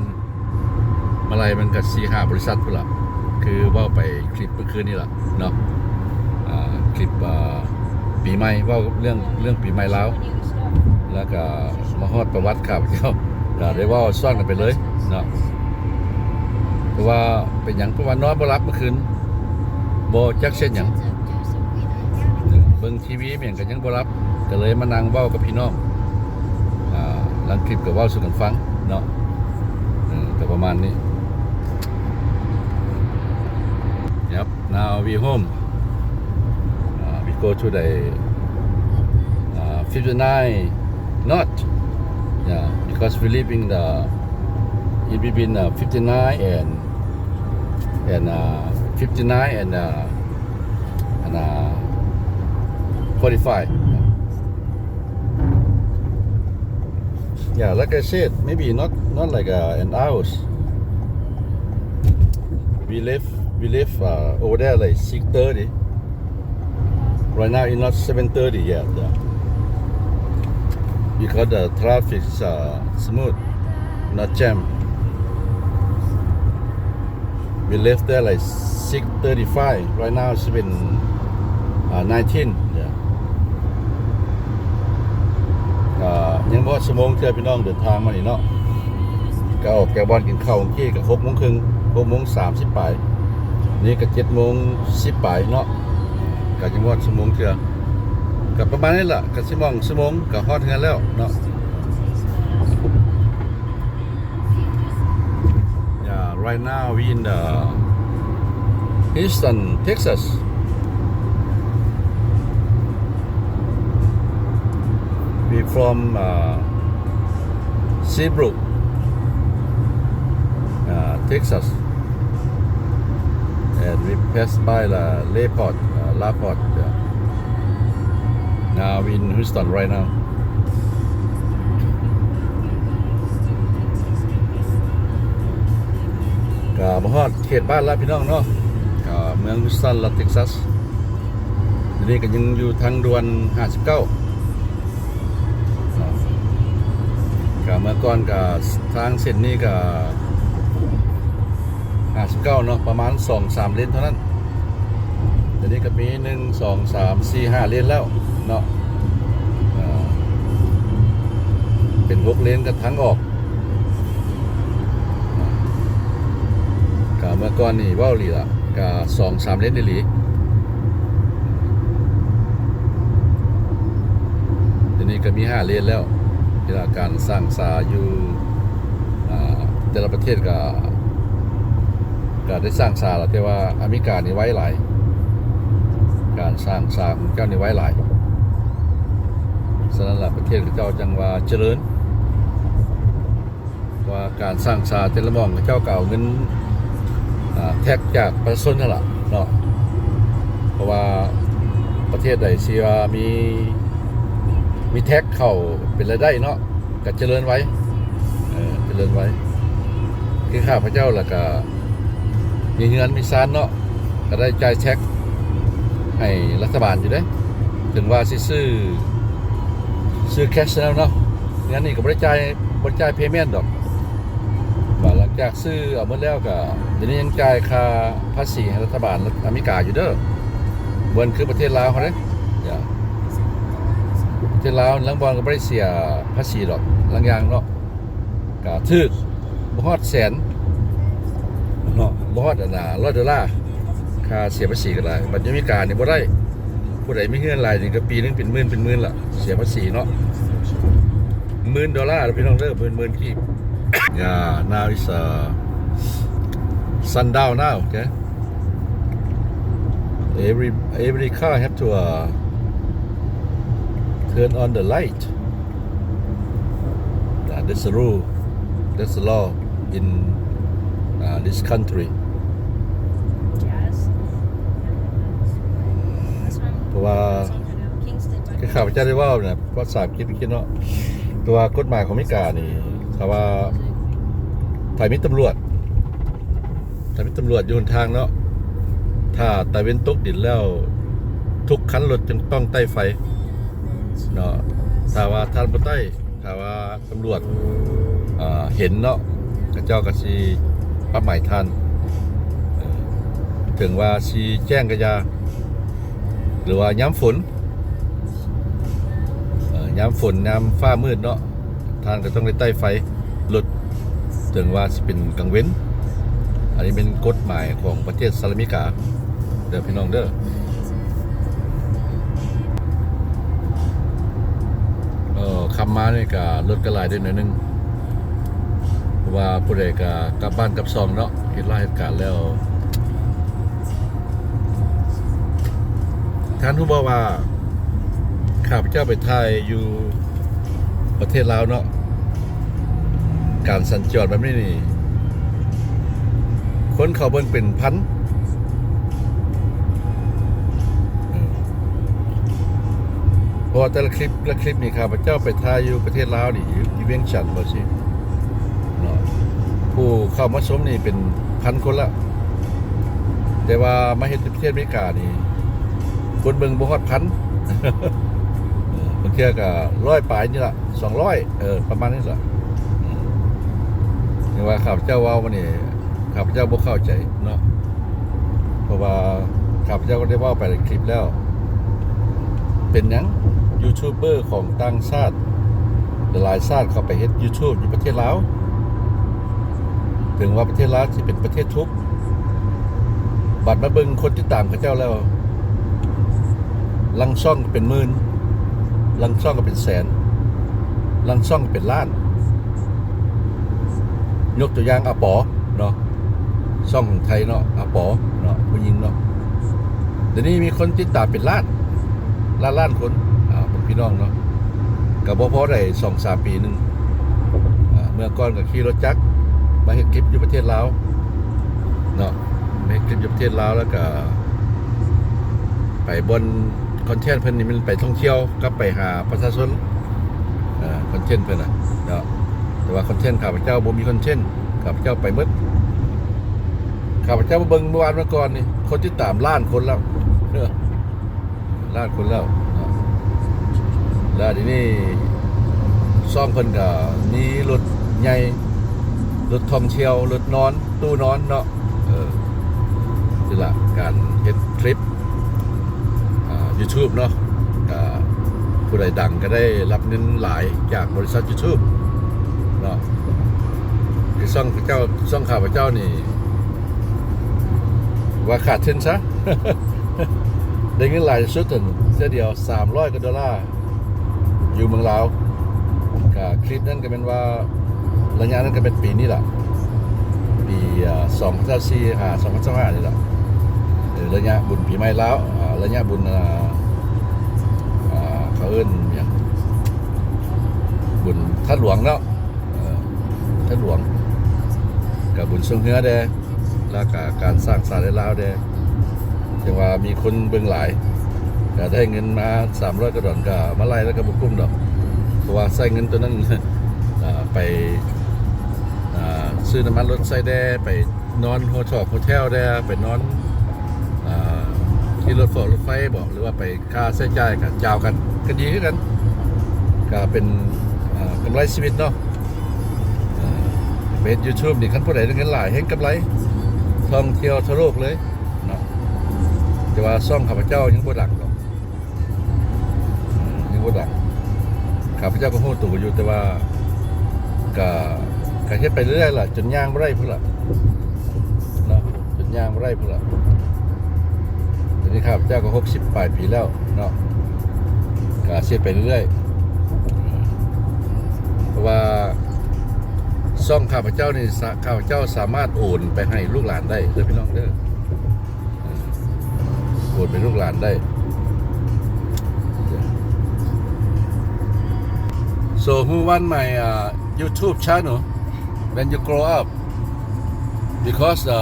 ມາໄລ່ມັນກໍສີ່ຫ້າບໍລິສັດພຸ້ນລະ ຄືເວົ້າໄປຄລິບມື້ຄືນນີ້ລະເນາະ ອ່າ ຄລິບ ອ່າ ປີໃໝ່ ເວົ້າເລື່ອງ ເລື່ອງປີໃໝ່ລາວ ແລ້ວກໍມາຮອດປະຫວັດຂ້າພະເຈົ້າ ກໍໄດ້ເວົ້າຊ້ອນກັນໄປເລີຍເນາະ ເພາະວ່າເປັນຫຍັງ ເພາະວ່ານອນບໍ່ຫຼັບມື້ຄືນ ບໍ່ຈັກເຮັດຫຍັງ ເບິ່ງທີວີແມ່ນກໍຍັງບໍ່ຫຼັບ ກໍເລີຍມານັ່ງເວົ້າກັບພີ່ນ້ອງ ອ່າ ລາງຄລິບກໍເວົ້າສູ່ກັນຟັງເນາະ ເອີ ກໍປະມານນີ້ Yep, now we home. Uh, we go to the, uh, fifty-nine North. Yeah, because we live in the, in between, uh, fifty-nine and, and, uh, fifty-nine and, uh, and, uh, forty-five. Yeah, like I said, maybe not, not like, uh, an hours. We left, we left, uh, over there like six thirty. Right now it's not seven thirty yet, yeah. Because the traffic is, uh, smooth, not jam. We left there like six thirty-five. Right now it's been, uh, nineteen. Yeah. ກໍຍັງບໍ່ຮອດຊົ່ວໂມງເທື່ອພີ່ນ້ອງ ເດີນທາງມານີ້ເນາະ ກໍອອກຈາກບ່ອນກິນເຂົ້າເມື່ອກີ້ກໍຫົກໂມງເຄິ່ງ ຫົກໂມງສາມສິບປາຍ ນີ້ກໍເຈັດໂມງສິບປາຍເນາະ ກໍຍັງບໍ່ຮອດຊົ່ວໂມງເທື່ອ ກໍປະມານນີ້ລະ ກໍຊິມ່ອງຊົ່ວໂມງກໍຮອດເຮືອນແລ້ວເນາະ. Yeah, right now we in the Houston, Texas. We from, uh, Seabrook, uh, Texas. And we pass by the La Porte, uh, La Porte, yeah. Now we in Houston right now. ກໍມາຮອດເຂດບ້ານລະພີ່ນ້ອງເນາະ ກໍເມືອງ Houston ລັດ Texas. ດຽວນີ້ກໍຍັງຢູ່ທາງດ່ວນຫ້າສິບເກົ້າເນາະ ກໍເມື່ອກ່ອນກໍທາງເສັ້ນນີ້ກໍຫ້າສິບເກົ້າເນາະ ປະມານສອງສາມເລນເທົ່ານັ້ນ. ດຽວນີ້ກໍມີໜຶ່ງ ສອງ ສາມ ສີ່ ຫ້າເລນແລ້ວເນາະ ເປັນຫົກເລນກັບທາງອອກ. ກະເມື່ອກ່ອນນີ້ເວົ້າອີ່ຫຼີລະ ກະສອງສາມເລນອີ່ຫຼີ. ດຽວນີ້ກະມີຫ້າເລນແລ້ວ. ເວລາການສ້າງສາຢູ່ ອ່າ ແຕ່ລະປະເທດກະ ກະໄດ້ສ້າງສາແລ້ວ ແຕ່ວ່າອາເມລິການີ້ໄວຫຼາຍ ການສ້າງສາຂອງເຈົ້ານີ້ໄວຫຼາຍ. ສະນັ້ນລະ ປະເທດເຂົາເຈົ້າຈັ່ງວ່າຈະເລີນ ວ່າການສ້າງສາແຕ່ລະໝ່ອງ ເຂົາເຈົ້າກໍເອົາເງິນ ອ່າ ແທັກຈາກປະຊາຊົນຫັ້ນລະເນາະ. ເພາະວ່າປະເທດໃດທີ່ວ່າມີ ມີແທັກເຂົ້າເປັນລາຍໄດ້ເນາະ ກໍຈະເລີນໄວ ເອີ ຈະເລີນໄວ. ຄືຂ້າພະເຈົ້າລະກະມີເຮືອນມີຊານເນາະ ກໍໄດ້ຈ່າຍແທັກໃຫ້ລັດຖະບານຢູ່ເດ້. ເຖິງວ່າຊິຊື້ ຊື້ແຄຊແລ້ວເນາະ ງານນີ້ກໍບໍ່ໄດ້ຈ່າຍ ບໍ່ໄດ້ຈ່າຍເພເມັນດອກ. ວ່າຫຼັງຈາກຊື້ເອົາໝົດແລ້ວກໍ ດຽວນີ້ຍັງຈ່າຍຄ່າພາສີໃຫ້ລັດຖະບານອາເມລິກາຢູ່ເດີ. ບໍ່ຄືປະເທດລາວເຮົາເດ້. ປະເທດລາວລາງບ່ອນກໍບໍ່ໄດ້ເສຍພາສີດອກ ລາງຢ່າງເນາະ. ກະຖືກ ບໍ່ຮອດແສນເນາະ ບໍ່ຮອດອັນນ່າຮ້ອຍໂດລາ ຄ່າເສຍພາສີກໍໄດ້. ບັດຢູ່ອາເມລິການີ້ບໍ່ໄດ້ ຜູ້ໃດມີເຮືອນຫຼາຍນີ້ກໍປີໜຶ່ງເປັນໝື່ນເປັນໝື່ນລະ ເສຍພາສີເນາະ ໝື່ນໂດລາເດີພີ່ນ້ອງເດີ ໝື່ນໝື່ນກີບ. Yeah, now it's uh, sundown now, okay? Every, every car have to uh, turn on the light. Uh, that's the rule. That's the law in uh, this country. ເພາະວ່າ ຄືຂ້າພະເຈົ້າໄດ້ເວົ້ານະ ພາສາອັງກິດເມື່ອກີ້ເນາະ ແຕ່ວ່າກົດໝາຍຂອງອາເມລິການີ້ ຖ້າວ່າ ຖ້າມີຕຳຫຼວດ ຖ້າມີຕຳຫຼວດຢູ່ຫົນທາງເນາະ ຖ້າຕາເວັນຕົກດິນແລ້ວ ທຸກຄັນລົດຈຶ່ງຕ້ອງໄຕ້ໄຟເນາະ. ຖ້າວ່າທ່ານບໍ່ໄຕ້ ຖ້າວ່າຕຳຫຼວດ ເອີ ເຫັນເນາະ ເຂົາເຈົ້າກໍຊິປັບໃໝທ່ານ ເອີ ເຖິງວ່າຊິແຈ້ງກໍຢ່າ ຫຼືວ່າຍາມຝົນ ເອີ ຍາມຝົນ ຍາມຟ້າມືດເນາະ ທ່ານກໍຕ້ອງໄດ້ໄຕ້ໄຟລົດ ເຖິງວ່າຊິເປັນກາງເວັນ. ອັນນີ້ເປັນກົດໝາຍຂອງປະເທດສະຫະລັດອາເມລິກາເດີພີ່ນ້ອງເດີ. ເອີ ຄ່ຳມານີ້ກະລົດກະຫຼາຍໄດ້ໜ້ອຍໜຶ່ງ ເພາະວ່າຜູ້ໃດກະກັບບ້ານກັບຊ່ອງເນາະ ເຮັດລາເຮັດການແລ້ວ. ທ່ານຮູ້ບໍ່ວ່າ ຂ້າພະເຈົ້າໄປຖ່າຍຢູ່ປະເທດລາວເນາະ ການສັນຈອນແບບນີ້ນີ້ ຄົນເຂົ້າເບິ່ງເປັນພັນ ເພາະວ່າແຕ່ລະຄລິບ ລະຄລິບນີ້ ຂ້າພະເຈົ້າໄປຖ່າຍຢູ່ປະເທດລາວນີ້ ຢູ່ທີ່ວຽງຈັນວ່າຊີ້ເນາະ ຜູ້ເຂົ້າມາຊົມນີ້ເປັນພັນຄົນລະ ແຕ່ວ່າມາເຮັດທີ່ປະເທດອາເມລິການີ້ ຄົນເບິ່ງບໍ່ຮອດພັນ ບາງເທື່ອກໍຮ້ອຍປາຍນີ້ລະ ສອງຮ້ອຍ ເອີ ປະມານນີ້ລະ. ເອີ ແຕ່ວ່າຂ້າພະເຈົ້າເວົ້າມານີ້ ຂ້າພະເຈົ້າບໍ່ເຂົ້າໃຈເນາະ ເພາະວ່າຂ້າພະເຈົ້າກໍໄດ້ເວົ້າໄປໃນຄລິບແລ້ວ ເປັນຫຍັງຢູທູບເບີຂອງຕ່າງຊາດຫຼາຍໆຊາດເຂົ້າໄປເຮັດຢູທູບຢູ່ປະເທດລາວ ເຖິງວ່າປະເທດລາວຊິເປັນປະເທດທຸກ ບັດມາເບິ່ງຄົນຕິດຕາມເຂົາເຈົ້າແລ້ວ ລາງຊ່ອງກໍເປັນໝື່ນ ລາງຊ່ອງກໍເປັນແສນ ລາງຊ່ອງກໍເປັນລ້ານ. ຍົກຕົວຢ່າງອາປໍເນາະ ຊ່ອງຂອງໄທເນາະ ອາປໍເນາະ ຜູ້ຍິງເນາະ ດຽວນີ້ມີຄົນຕິດຕາມເປັນລ້ານ ລ້ານລ້ານຄົນ ອ່າ ເປັນພີ່ນ້ອງເນາະ ກໍບໍ່ພໍໄດ້ສອງສາມປີໜຶ່ງ ອ່າ ເມື່ອກ່ອນກໍຂີ່ລົດຈັກມາເຮັດຄລິບຢູ່ປະເທດລາວເນາະ ມາເຮັດຄລິບຢູ່ປະເທດລາວ ແລ້ວກໍໄປບ່ອນ ຄອນເທັນເພິ່ນນີ້ມັນໄປທ່ອງທ່ຽວກັບໄປຫາປະຊາຊົນ ເອີ ຄອນເທັນເພິ່ນນະເນາະ ແຕ່ວ່າຄອນເທັນຂ້າພະເຈົ້າບໍ່ມີຄອນເທັນ ຂ້າພະເຈົ້າໄປໝົດ ຂ້າພະເຈົ້າມາເບິ່ງເມື່ອວານເມື່ອກ່ອນນີ້ ຄົນຕິດຕາມລ້ານຄົນແລ້ວ ລ້ານຄົນແລ້ວເນາະ ແລ້ວດຽວນີ້ຊ່ອງເພິ່ນກໍມີລົດໃຫຍ່ ລົດທ່ອງທ່ຽວ ລົດນອນ ຕູ້ນອນເນາະ ເອີ ນີ້ລະການເຮັດຄລິບ ອ່າ ຢູທູບເນາະ ກະຜູ້ໃດດັງກໍໄດ້ຮັບເງິນຫຼາຍຈາກບໍລິສັດຢູທູບເນາະ ຄືຊ່ອງເຈົ້າ ຊ່ອງຂ້າພະເຈົ້ານີ້ ວ່າຂາດທຶນຊະ ໄດ້ເງິນຫຼາຍທີ່ສຸດເທື່ອດຽວສາມຮ້ອຍກວ່າໂດລາ ຢູ່ເມືອງລາວ ກະຄລິບນັ້ນກໍແມ່ນວ່າ ໄລຍະນັ້ນກໍແມ່ນປີນີ້ລະ ປີ ເອີ ສອງພັນຊາວສີ່ ຫາ ສອງພັນຊາວຫ້ານີ້ລະ ເອີ ໄລຍະບຸນປີໃໝ່ລາວ ເອີ ໄລຍະບຸນ ເອີ ເອີ ເຂົາເອີ້ນຫຍັງ ບຸນທາດຫຼວງເນາະ ເອີ ທາດຫຼວງ ກະບຸນຊ່ວງເຮືອແດ່ ແລ້ວກະການສ້າງສາລາຍລາວແດ່ ຈັ່ງວ່າມີຄົນເບິ່ງຫຼາຍ ກະໄດ້ເງິນມາສາມຮ້ອຍກວ່າດອນ ກະມາໄລ່ແລ້ວກະບໍ່ກຸ້ມດອກ ເພາະວ່າໃຊ້ເງິນໂຕນັ້ນ ເອີ ໄປ ເອີ ຊື້ນ້ຳມັນລົດໃຊ້ແດ່ ໄປນອນໂຮທອກໂຮແທວແດ່ ໄປນອນ ເອີ ຂີ່ລົດເຟາະລົດໄຟບໍ ຫຼືວ່າໄປ ຄ່າໃຊ້ຈ່າຍກໍຈາວກັນ ກໍດີຄືກັນ ກໍເປັນ ເອີ ກຳໄລຊີວິດເນາະ ເອີ ເຮັດຢູທູບນີ້ ຄັນຜູ້ໃດໄດ້ເງິນຫຼາຍແຮ່ງກຳໄລ ທ່ອງທ່ຽວທົ່ວໂລກເລີຍເນາະ ແຕ່ວ່າຊ່ອງຂ້າພະເຈົ້າຍັງບໍ່ດັງດອກ ເອີ ຍັງບໍ່ດັງ ຂ້າພະເຈົ້າກໍຮູ້ໂຕຢູ່ ແຕ່ວ່າກໍ ກໍເຮັດໄປເລື້ອຍໆລະ ຈົນຍ່າງບໍ່ໄດ້ພຸ້ນລະເນາະ ຈົນຍ່າງບໍ່ໄດ້ພຸ້ນລະ ນີ້ຂ້າພະເຈົ້າກໍຫົກສິບປາຍປີແລ້ວເນາະ ກໍເຮັດໄປເລື້ອຍໆ ເພາະວ່າຊ່ອງຂ້າພະເຈົ້ານີ້ ສາ- ຂ້າພະເຈົ້າສາມາດໂອນໄປໃຫ້ລູກຫຼານໄດ້ເດີພີ່ນ້ອງເດີ ໂອນໄປໃຫ້ລູກຫຼານໄດ້. So who want my, uh, YouTube channel when you grow up? Because, uh,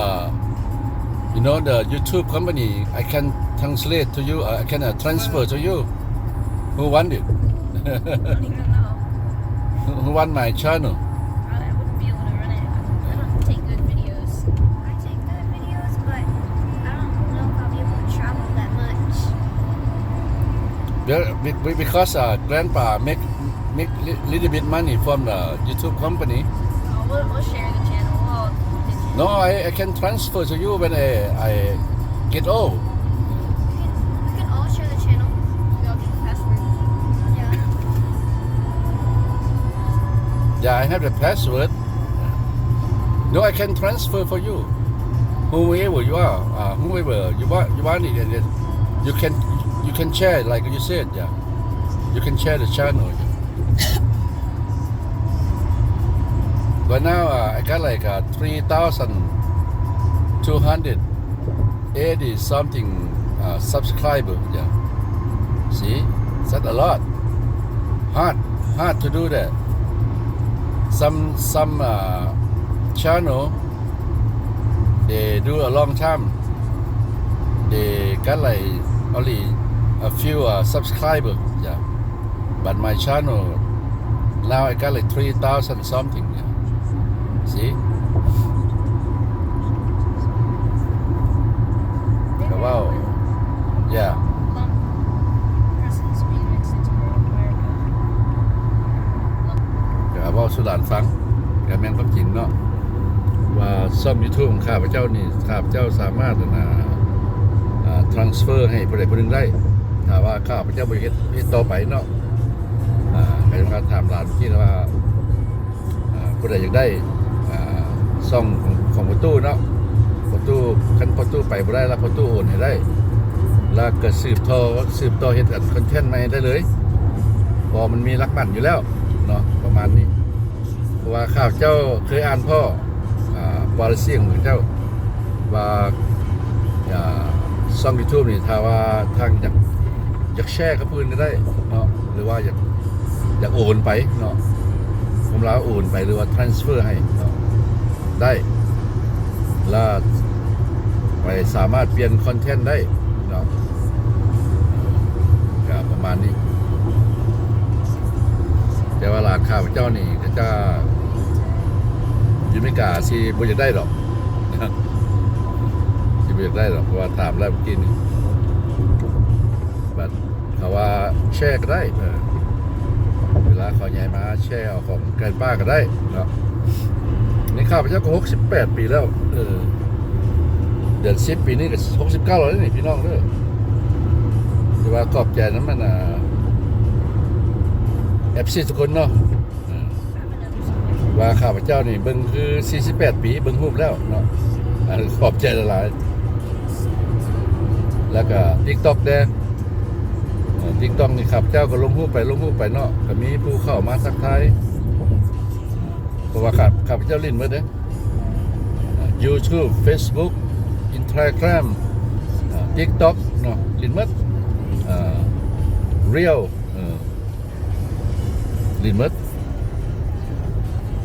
you know, the YouTube company, I can translate to you, uh, I can, uh, transfer to you. Who want it? I don't even know. Who, who want my channel? I, I wouldn't be able to run it. I don't take good videos. I take good videos, but I don't know if I'll be able to travel that much. Well, be- be- because, uh, grandpa make make li- little bit money from the YouTube company. Oh, we'll, we'll share the channel. We'll all continue. No, I, I can transfer to you when I, I get old. We can, we can all share the channel. We all get the password. Yeah. Yeah, I have the password. No, I can transfer for you. Whoever you are, uh, whoever you want, you want it, and then you can, you can share, like you said, yeah. You can share the channel. But now, uh, I got like, uh, three thousand two hundred eighty something, uh, subscriber. Yeah. See? That's a lot. Hard, hard to do that. Some, some, uh, channel, they do a long time. They got like only a few, uh, subscriber. Yeah. But my channel, now I got like three thousand something. Yeah. See? ກະເວົ້າ yeah. ກະເວົ້າສູ່ຫຼານຟັງ ກະແມ່ນຄວາມຈິງເນາະ ວ່າຊ່ອງ YouTube ຂອງຂ້າພະເຈົ້ານີ້ ຂ້າພະເຈົ້າສາມາດ ອັນນ່າ transfer ໃຫ້ຜູ້ໃດຜູ້ໜຶ່ງໄດ້ ຖ້າວ່າຂ້າພະເຈົ້າບໍ່ເຮັດ ເຮັດຕໍ່ໄປເນາະ. ອ່າ ໃຫ້ມາຖາມຫຼານເມື່ອກີ້ວ່າ ອ່າ ຜູ້ໃດຢາກໄດ້ ອ່າ ຊ່ອງຂອງ ຂອງພໍ່ຕູ້ເນາະ ພໍ່ຕູ້ ຄັນພໍ່ຕູ້ໄປບໍ່ໄດ້ລະ ພໍ່ຕູ້ໂອນໃຫ້ໄດ້ ລະກະສືບຕໍ່ ສືບຕໍ່ເຮັດອັນຄອນເທັນໃໝ່ໄດ້ເລີຍ ເພາະມັນມີຫຼັກໝັ້ນຢູ່ແລ້ວເນາະ ປະມານນີ້. ເພາະວ່າຂ້າພະເຈົ້າເຄີຍອ່ານພໍ້ ອ່າ policy ຂອງເຂົາເຈົ້າວ່າ ອ່າ ຊ່ອງ YouTube ນີ້ ຖ້າວ່າທ່ານຢາກ ຢາກແຊກັບຜູ້ອື່ນກໍໄດ້ເນາະ ຫຼືວ່າຢາກ ຢາກໂອນໄປເນາະ ຄວາມລາວໂອນໄປ ຫຼືວ່າ transfer ໃຫ້ເນາະ ໄດ້ ລະໄປສາມາດປ່ຽນຄອນເທັນໄດ້ເນາະ ກະປະມານນີ້. ແຕ່ວ່າຫຼານຂ້າພະເຈົ້ານີ້ ເຂົາເຈົ້າຢູ່ອາເມລິກາຊິບໍ່ຢາກໄດ້ດອກ ຊິບໍ່ຢາກໄດ້ດອກ ເພາະວ່າຖາມແລ້ວເມື່ອກີ້ນີ້ ບັດ ເຂົາວ່າແຊກໍໄດ້ ເອີ ເວລາເຂົາໃຫຍ່ມາແຊເອົາຂອງ grandpa ກໍໄດ້ເນາະ. ນີ້ຂ້າພະເຈົ້າກໍຫົກສິບແປດປີແລ້ວ ເອີ ເດືອນສິບປີນີ້ກໍຫົກສິບເກົ້າແລ້ວນີ້ພີ່ນ້ອງເດີ. ຖືວ່າຂອບໃຈນຳ ອັນນ່າ ເອັຟຊີ ທຸກຄົນເນາະ ເອີ ວ່າຂ້າພະເຈົ້ານີ້ເບິ່ງຄືສີ່ສິບແປດປີ ເບິ່ງຮູບແລ້ວເນາະ ອັນ ຂອບໃຈຫຼາຍໆ. ແລ້ວກະ TikTok ແດ່ ເອີ TikTok ນີ້ຂ້າພະເຈົ້າກໍລົງຮູບໄປ ລົງຮູບໄປເນາະ ກໍມີຜູ້ເຂົ້າມາທັກທາຍ ເພາະວ່າຂ້າ ຂ້າພະເຈົ້າຫຼິ້ນໝົດເດ້ YouTube, Facebook, Instagram, TikTok ເນາະ ຫຼິ້ນໝົດ Reel ເອີ ຫຼິ້ນໝົດ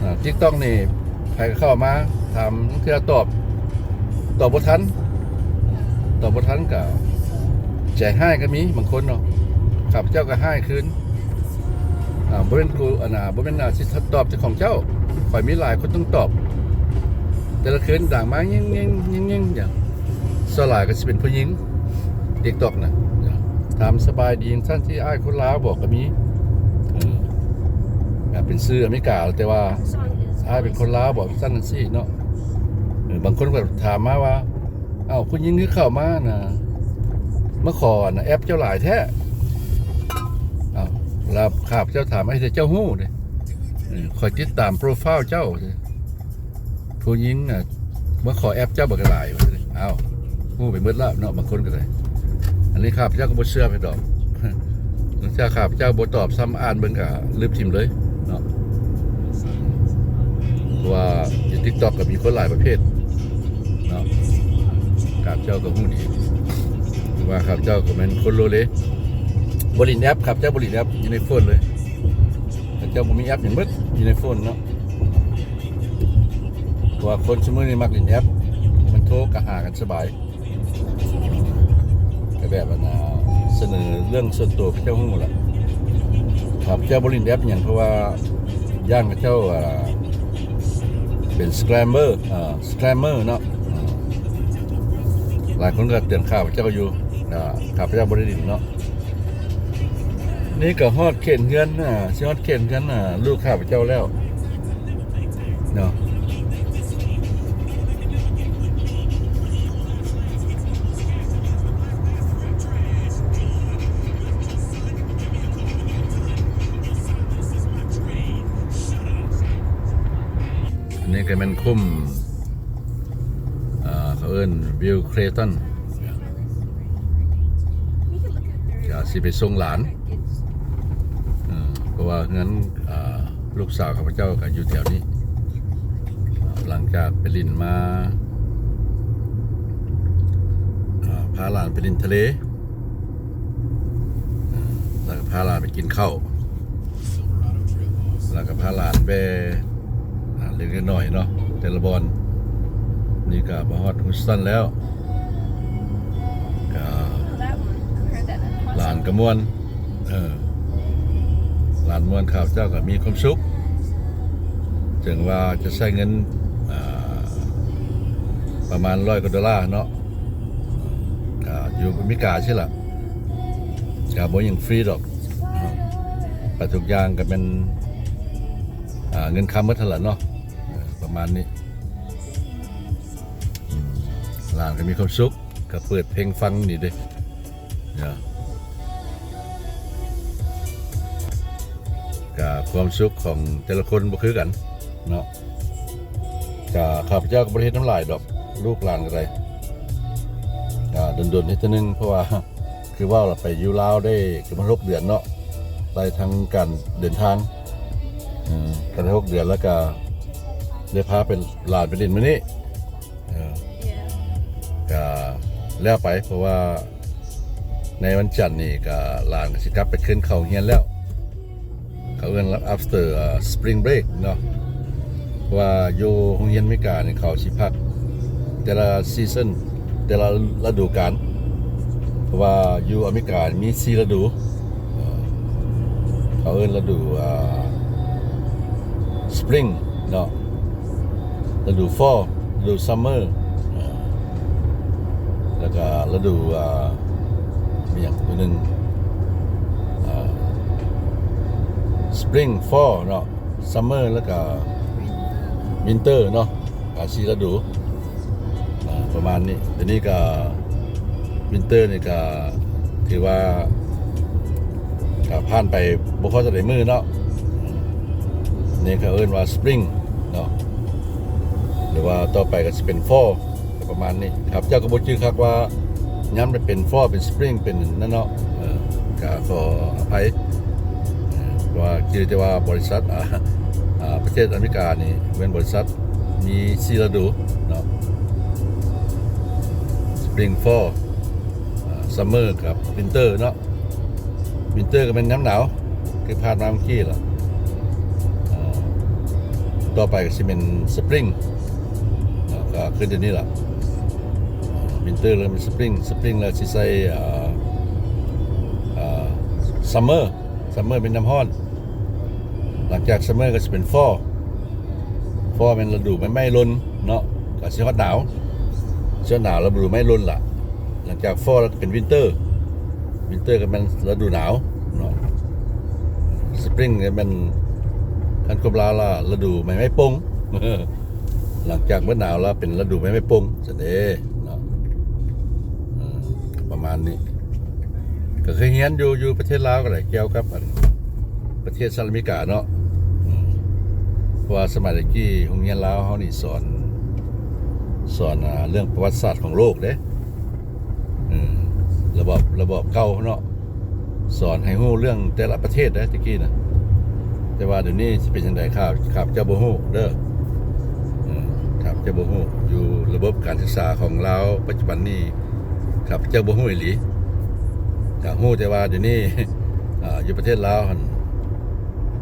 ອ່າ TikTok ນີ້ໃຜກໍເຂົ້າມາຖາມ ບາງເທື່ອຕອບ ຕອບບໍ່ທັນ ຕອບບໍ່ທັນກໍໃຈຮ້າຍກໍມີບາງຄົນເນາະ ຂ້າພະເຈົ້າກໍຮ້າຍຄືນ ອ່າ ບໍ່ແມ່ນກູ ອັນນ່າ ບໍ່ແມ່ນ ອ່າ ຊິຕອບແຕ່ຂອງເຈົ້າ ຂ້ອຍມີຫຼາຍຄົນຕ້ອງຕອບ ແຕ່ລະຄືນດັງມາ ຍິງໆໆໆ ຫຍັງ ສ່ວນຫຼາຍກໍຊິເປັນຜູ້ຍິງ TikTok ນະ ຖາມສະບາຍດີຈັ່ງຊັ້ນ ຊິອ້າຍຄົນລາວບໍ ກໍມີ ເອີ ເປັນຊື່ອາເມລິກາ ແຕ່ວ່າອ້າຍເປັນຄົນລາວບໍ ຈັ່ງຊັ້ນຈັ່ງຊີ້ເນາະ. ເອີ ບາງຄົນກໍຖາມມາວ່າ ເອົ້າ ຜູ້ຍິງຄືເຂົ້າມານະ ມາຂໍ ອັນ ແອັດເຈົ້າຫຼາຍແທ້ ເອົ້າ ແລ້ວຂ້າພະເຈົ້າຖາມ ເຮັດໃດເຈົ້າຮູ້ເດ ເອີ ຂ້ອຍຕິດຕາມໂປຣໄຟລ໌ເຈົ້າ ຜູ້ຍິງນະມາຂໍແອັດເຈົ້າບັກຫຼາຍ ວ່າຊັ້ນເດ. ອ້າວ ຮູ້ໄປໝົດແລ້ວເນາະ ບາງຄົນກໍໄດ້ ອັນນີ້ຂ້າພະເຈົ້າກໍບໍ່ເຊື່ອໃຜດອກ ແຕ່ຂ້າພະເຈົ້າບໍ່ຕອບຊ້ຳ ອ່ານເບິ່ງກໍລຶບຖິ້ມເລີຍເນາະ ເພາະວ່າຢູ່ຕິກຕັອກກໍມີຄົນຫຼາຍປະເພດເນາະ ຂ້າພະເຈົ້າກໍຮູ້ດີວ່າຂ້າພະເຈົ້າກໍແມ່ນຄົນໂລເລ ບໍ່ຫຼິ້ນແອັບ ຂ້າພະເຈົ້າບໍ່ຫຼິ້ນແອັບ ຢູ່ໃນໂຟນເລີຍ ຂ້າພະເຈົ້າບໍ່ມີແອັບຫຍັງເບິດ ຢູ່ໃນໂຟນເນາະ ເພາະວ່າຄົນຊຸມື້ນີ້ມັກຫຼິ້ນແອັບ ມັນໂທກໍຫາກັນສະບາຍ ກໍແບບອັນນ່າ ສະເໜີເລື່ອງສ່ວນຕົວໃຫ້ເຈົ້າຮູ້ແຫຼະ ຂ້າພະເຈົ້າບໍ່ຫຼິ້ນແອັບຫຍັງ ເພາະວ່າຢ້ານເຂົາເຈົ້າ ອ່າ ເປັນສະແກຣມເບີ ອ່າ ສະແກຣມເບີເນາະ ອ່າ ຫຼາຍຄົນກໍເຕືອນຂ້າພະເຈົ້າຢູ່ ອ່າ ຂ້າພະເຈົ້າບໍ່ໄດ້ຫຼິ້ນເນາະ ນີ້ກໍຮອດເຂດເຮືອນ ອ່າ ຊິຮອດເຂດເຮືອນ ອ່າ ລູກຂ້າພະເຈົ້າແລ້ວ ເນາະ ອັນນີ້ກໍແມ່ນຄຸ້ມ ເອີ ເຂົາເອີ້ນວິວເຄຣຕັນ ກະຊິໄປສົ່ງຫຼານ ເອີ ເພາະວ່າເຮືອນ ເອີ ລູກສາວຂ້າພະເຈົ້າກໍຢູ່ແຖວນີ້ ຫຼັງຈາກໄປຫຼິ້ນມາ ເອີ ພາຫຼານໄປຫຼິ້ນທະເລ ແລ້ວກໍພາຫຼານໄປກິນເຂົ້າ ແລ້ວກໍພາຫຼານແວ່ ອ່າ ເລັກໆນ້ອຍໆເນາະ ແຕ່ລະບ່ອນ ນີ້ກໍມາຮອດຮີສຕັນແລ້ວ ກໍຫຼານກໍມ່ວນ ເອີ ຫຼານມ່ວນ ຂ້າພະເຈົ້າກໍມີຄວາມສຸກ ເຖິງວ່າຈະໃຊ້ເງິນ ອ່າ ປະມານຮ້ອຍກວ່າໂດລາເນາະ ກໍຢູ່ອາເມລິກາຊີ້ລະ ກໍບໍ່ຫຍັງຟຣີດອກ ໄປທຸກຢ່າງກໍແມ່ນ ອ່າ ເງິນຄຳໝົດຫັ້ນລະເນາະ ເອີ ປະມານນີ້ ອືມ ຫຼານກໍມີຄວາມສຸກ ກໍເປີດເພງຟັງນີ້ເດ້ ກໍຄວາມສຸກຂອງແຕ່ລະຄົນບໍ່ຄືກັນເນາະ ກໍຂ້າພະເຈົ້າກໍບໍ່ໄດ້ເຮັດນຳຫຼາຍດອກ ລູກຫຼານກໍໄດ້ ກໍດົນໆເຮັດເທື່ອໜຶ່ງ ເພາະວ່າ ຄືເວົ້າລະໄປຢູ່ລາວໄດ້ກໍມັນຫົກເດືອນເນາະ ໄດ້ທັງການເດີນທາງ ເອີ ກໍໄດ້ຫົກເດືອນ ແລ້ວກໍໄດ້ພາໄປ ຫຼານໄປຫຼິ້ນມື້ນີ້ ເອີ ກໍແລ້ວໄປ ເພາະວ່າໃນວັນຈັນນີ້ກໍຫຼານກໍຊິກັບໄປຄືນເຂົ້າໂຮງຮຽນແລ້ວ ເຂົາເອີ້ນ after spring break ເນາະ ເພາະວ່າຢູ່ໂຮງຮຽນອາເມລິການີ້ເຂົາຊິພັກແຕ່ລະຊີຊັນ ແຕ່ລະລະດູການ ເພາະວ່າຢູ່ອາເມລິກາມີສີ່ລະດູ ເອີ ເຂົາເອີ້ນລະດູ ອ່າ spring ເນາະ ລະດູ fall ລະດູ summer ເອີ ແລ້ວກະລະດູ ອ່າ ມີຫຍັງຕົວໜຶ່ງ ອ່າ spring fall ເນາະ summer ແລ້ວກະ winter ເນາະ ກະສີ່ລະດູ ອ່າ ປະມານນີ້ ດຽວນີ້ກະ winter ນີ້ກະຖືວ່າ ກະຜ່ານໄປບໍ່ພໍເທົ່າໃດມື້ເນາະ ນີ້ເຂົາເອີ້ນວ່າ spring ເນາະ ຫຼືວ່າຕໍ່ໄປກໍຊິເປັນ fall ປະມານນີ້ ຂ້າພະເຈົ້າກໍບໍ່ຈື່ຄັກວ່າຍາມໃດເປັນ fall ເປັນ spring ເປັນນັ້ນເນາະ ເອີ ກະຂໍອະໄພ ເອີ ເພາະວ່າຈື່ແຕ່ວ່າບໍລິສັດ ອ່າ ອ່າ ປະເທດອາເມລິການີ້ແມ່ນບໍລິສັດມີສີ່ລະດູເນາະ spring fall ອ່າ summer ກັບ winter ເນາະ winter ກໍແມ່ນຍາມໜາວ ຄືຜ່ານມາເມື່ອກີ້ລະ ອ່າ ຕໍ່ໄປກໍຊິແມ່ນ spring ເນາະ ກໍຄືດຽວນີ້ລະ winter ແລ້ວແມ່ນ spring spring ແລ້ວຊິໃສ່ ອ່າ ອ່າ summer summer ແມ່ນຍາມຮ້ອນ ຫຼັງຈາກ summer ກໍຊິເປັນ fall fall ແມ່ນລະດູໃບໄມ້ຫຼົ່ນເນາະ ກໍຊິຮອດໜາວ ຊິຮອດໜາວລະດູໃບໄມ້ຫຼົ່ນລະ ຫຼັງຈາກ fall ແລ້ວກໍເປັນ winter winter ກໍແມ່ນລະດູໜາວເນາະ spring ກໍແມ່ນ ຄັນຄວາມລາວລະ ລະດູໃບໄມ້ປົ່ງ ຫຼັງຈາກເໝິດໜາວລະເປັນລະດູໃບໄມ້ປົ່ງຊັ້ນເດ້ເນາະ ເອີ ປະມານນີ້ ກໍເຄີຍຮຽນຢູ່ ຢູ່ປະເທດລາວກໍໄດ້ ກ່ຽວກັບອັນ ປະເທດສະຫະລັດອາເມລິກາເນາະ ເພາະວ່າສະໄໝແຕ່ກີ້ໂຮງຮຽນລາວເຮົານີ້ສອນ ສອນ ອ່າ ເລື່ອງປະຫວັດສາດຂອງໂລກເດ້ ເອີ ລະບອບ ລະບອບເກົ່າເນາະ ສອນໃຫ້ຮູ້ເລື່ອງແຕ່ລະປະເທດເດ້ ແຕ່ກີ້ນະ. ແຕ່ວ່າດຽວນີ້ຊິເປັນຈັ່ງໃດ ຂ້າ ຂ້າພະເຈົ້າບໍ່ຮູ້ເດີ. ເອີ ຂ້າພະເຈົ້າບໍ່ຮູ້ ຢູ່ລະບົບການສຶກສາຂອງລາວປັດຈຸບັນນີ້ ຂ້າພະເຈົ້າບໍ່ຮູ້ອີ່ຫຼີ. ກໍຮູ້ແຕ່ວ່າດຽວນີ້ ອາ ຢູ່ປະເທດລາວຫັ້ນ